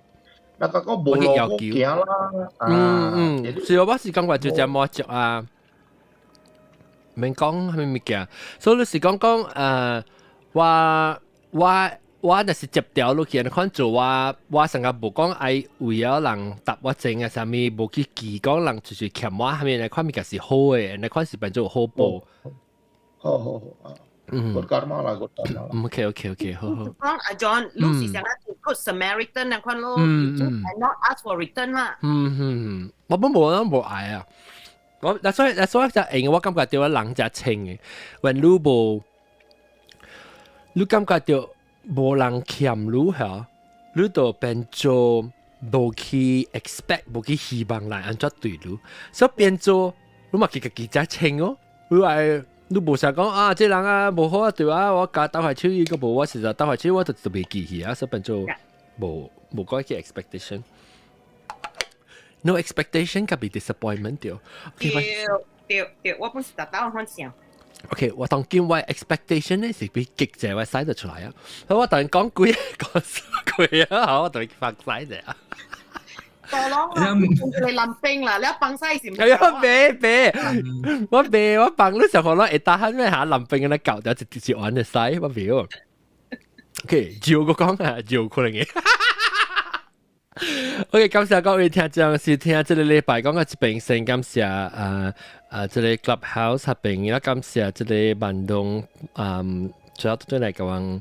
那個講無路好行啦。嗯嗯，是我是感覺就這麼足啊。免講啥物物件，所以你是講講我若是接調落去，看做我成日無講愛為了人答我錢啊啥物，無去記講人就是欠我啥物，那款物件是好的，那款是變做好報。好好好啊。Good karma 啦，good karma 啦。 OK，好好。講阿 John，你是想要 Good Samaritan 那款咯，and not ask for return 啦。嗯嗯，我本無攏無愛啊。我嗱所以嗱所以就用我感覺著我人誠的，when 你無，你感覺著無人欠你嚇，你就變做無去 expect，無去希望人按怎對你，所以變做你嘛去家己誠哦，你愛你無想講啊，這人啊無好啊對我，我共鬥下手伊閣無，我實在鬥下手我就袂記去啊，所以變做無講去 expectation。No expectation 佮 disappointment 對。對對對，我本是達到反想。 OK，我當今我 expectation 咧是比極濟我使得出來啊。我當然講幾講幾啊，我當然發使者啊。大佬，你林冰啦，你一放西是唔？哎呀，別別，我別我放你上可能會打喊咩下林冰嘅搞掉直接玩就使，我別。OK，照個講啊，照可能嘅。OK，感謝各位聽眾是聽這個禮拜講嘅這邊先感謝啊啊這個 Clubhouse 合邊，啦感謝這個萬東嗯，主要對來講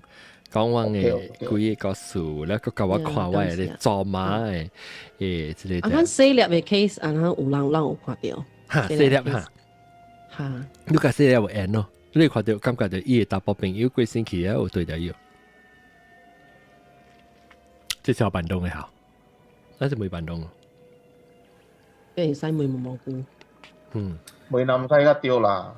講我嘅幾個故事，แล้วก็教我看我嘅做馬嘅誒這個。啊，阮細粒嘅 case，啊，有人人有看到。哈，細粒哈。哈。你甲細粒有緣咯，你看到感覺到伊的查埔朋友過身去啊，有對著伊。這是我辦東嘅吼，咱是未辦東。會使問蘑菇。嗯，梅南西較對啦。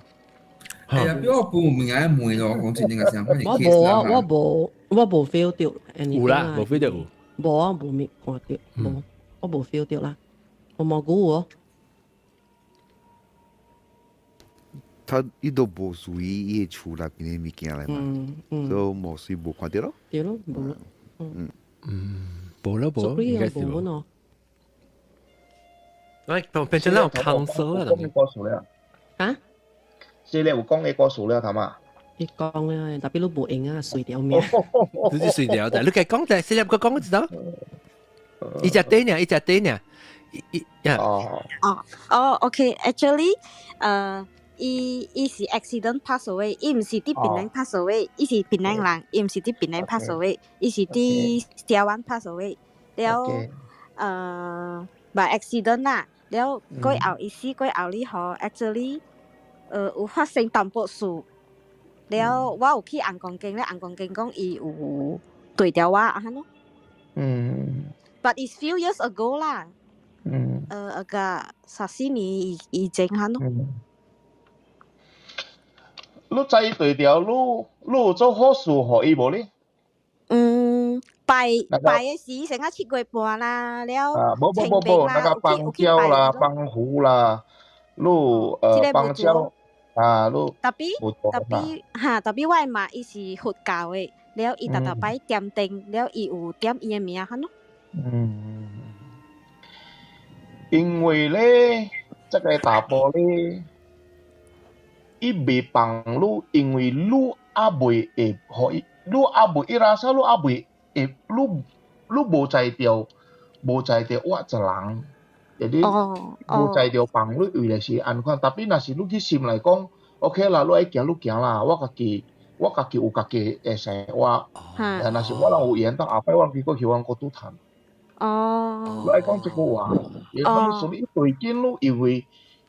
哎呀，比我半唔愛問咯，講真正個想法。我無啊，我無，我無 feel 到。有啦，無 feel 到有。無啊，無咪看到，無，我無 feel 到啦。我蘑菇有哦。他伊都無注意伊厝內邊的物件來嘛，所以無水無看到咯。對咯，無咯。嗯嗯，無咯無，應該是無。咯。喂，變成那種 council 啦。講嘅故事了。啊？這個有講嘅故事了，頭嘛？你講咧，特別你無閒啊，碎掉命。你是碎掉的，你計講者，四粒個講知道？一隻短呢，一隻短呢，一呀。哦。哦哦，OK，actually，伊伊是 accident pass away，伊毋是佇檳城 pass away，伊是檳城人，伊毋是佇檳城 pass away，伊是佇台灣 pass away。了，by accident 啦，了過後伊死過後哩吼，actually，有發生淡薄事。了，我有去紅光間咧，紅光間講伊有對著我按呢咯。But it's few years ago 啦。個十四年以以前按呢咯。你知對著，你你有做好事予伊無咧？嗯，拜拜的時，成個七月半啦，了啊，無無無無，那個放蕉啦，放符啦，你放蕉啊，你 tapi tapi 哈，tapi 我的媽伊是佛教的，了伊逐逐擺點燈，了伊有點伊的名按呢咯。嗯，因為咧，這個查埔咧，伊未放你，因為你猶未會予伊，你猶未伊拉說你猶未會，你你無才調，無才調我一人，就是無才調放你為的是按款，特別若是你去心內講，OK 啦，你愛行你行啦，我家己我家己有家己的生活，若是我人有緣，到後擺我去過去，我閣拄趁。你愛講這句話，伊講所以對緊你，因為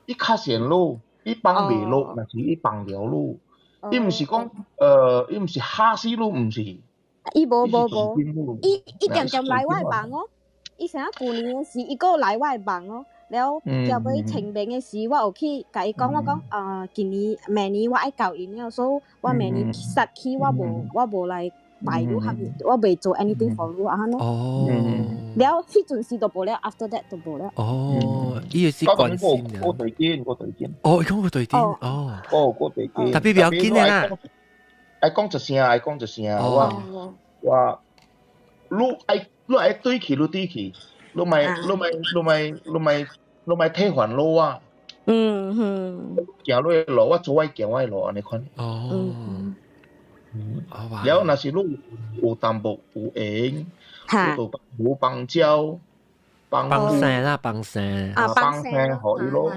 伊較善你，伊放袂落，若是伊放了你，伊毋是講，伊毋是嚇死你，毋是。伊無無無，伊伊定定來我的夢哦，伊啥舊年的時，伊閣來我的夢哦。了，後尾清明的時，我有去共伊講，我講，今年明年我愛交𪜶了，所以我明年殺去我無我無來拜你，我袂做 anything for 你按呢咯。了，彼陣時就無了，after that 就無了。哦，伊也是關心啊。我對見，我對見。哦，伊講過對見，哦。哦，我對見。特別不要緊的啦。愛講一聲，愛講一聲，我我，你愛你愛對去，你對去。你莫你莫你莫你莫你莫退還路啊！嗯哼，行你的路，我做我行我的路，按呢款。哦。了，若是你有淡薄有閒，你就有幫蕉，幫幫生啦，幫生。啊，幫生予伊咯。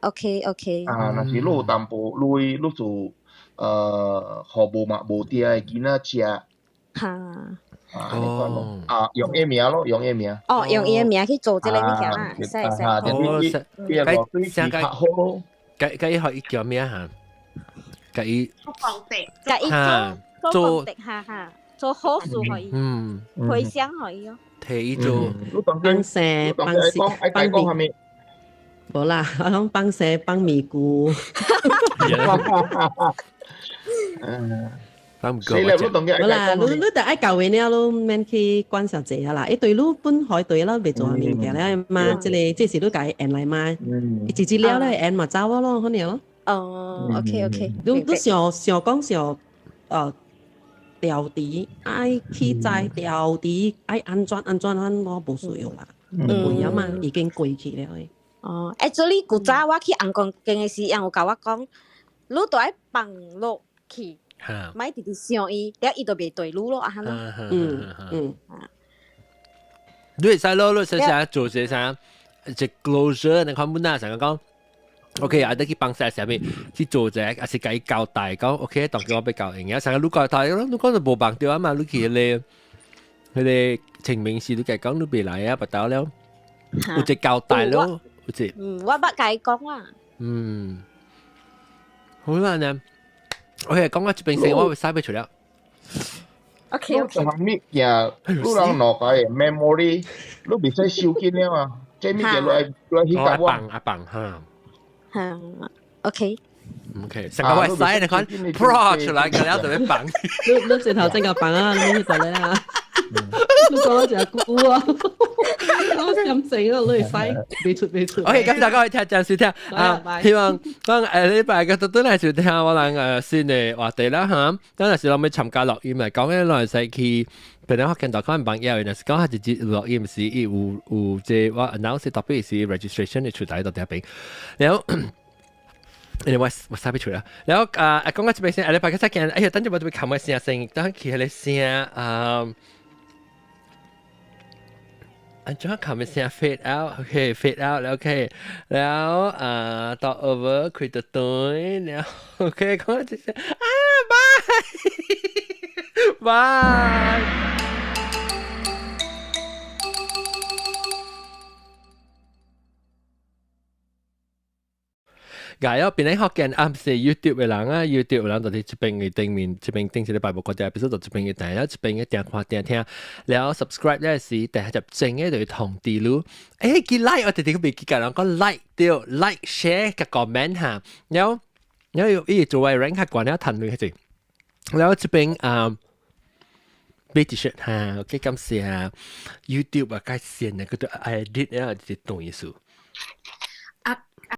OK OK。啊，若是你有淡薄鐳，你就予無嘛無佇的囡仔食。哈。啊，按呢款咯，啊，用伊名咯，用伊名。哦，用伊的名去做這個物件啊，會使會使。哦，伊伊較好咯。佮佮伊予伊叫咩哈？佮伊做功德，佮伊做做功德，哈哈，做好事予伊，回向予伊哦。替伊做放生放生放米，無啦，我講放生放咪菇。嗯。無啦，你你著愛教會了，你免去管啥濟啊啦。伊對你本海對了，袂做啥物件了嘛。這個這是你共伊緣來嘛。伊一一了咧緣嘛走咯，可能咯。哦，OK OK。你你想想講想，調查愛去知調查愛安怎安怎，咱我無需要啦。袂啊嘛，已經過去了。哦，actually 古早我去紅光間的時，𪜶有共我講，你著愛放落去。莫直直想伊，了伊就袂對你咯，按呢咯。嗯嗯。你會使咯，你使啥做些啥？一 closure，你看本啊，成日講。OK，啊，得去幫手啥物去做者，還是共伊交代講 OK，當叫我欲交應啊。成日你交代咯，你講就無幫著啊嘛，你去彼個彼個清明時你共講你袂來啊，不到了，有一交代咯，有一嗯，我捌共伊講啦。嗯，好啦呢，OK，講到這邊先，我會使欲出了。 OK OK。這項物件，你人腦袋的 memory，你袂使收緊了啊。這物件來來去甲我。阿棒阿棒哈。嚇，OK。 OK，成個我使你看 pro 出來個了就欲放。你你直頭真個放啊！你去做咧啊！你講咗隻久啊！我心靜啊，你會使未出未出。 OK，感謝各位聽眾收聽啊！希望講禮拜個都轉來收聽我人新的話題啦嚇。咱若是攏欲參加錄音來講咧，攏會使去。本來我見到可能朋友，若是講他直接錄音時，伊有有這我 announce 特別是 registration 的出來到這邊，然後。你我我使欲出啦，然後啊，講到這邊先，禮拜個再見，哎呀，等陣我就會冚個聲聲，等起彼個聲啊，按怎冚個聲 fade out，OK，fade out，OK，然後啊，到 over 開到對，然後 OK，講到這聲，啊，bye，bye。解哦，變你學見啱是 YouTube 的人啊，YouTube 的人就佇這邊的頂面，這邊頂一禮拜無看到，比如說就這邊的訂，了這邊的訂看訂聽，了 subscribe 了是第一集正的就會通知你。欸，記 like 我直直袂記共人講 like 對，like share 佮 comment 哈，了了伊做位 rank 較懸了趁錢彼個，了這邊啊。買 T-shirt 哈，OK 感謝 YouTube 啊，改線啊，佢都 edit 了，這段意思。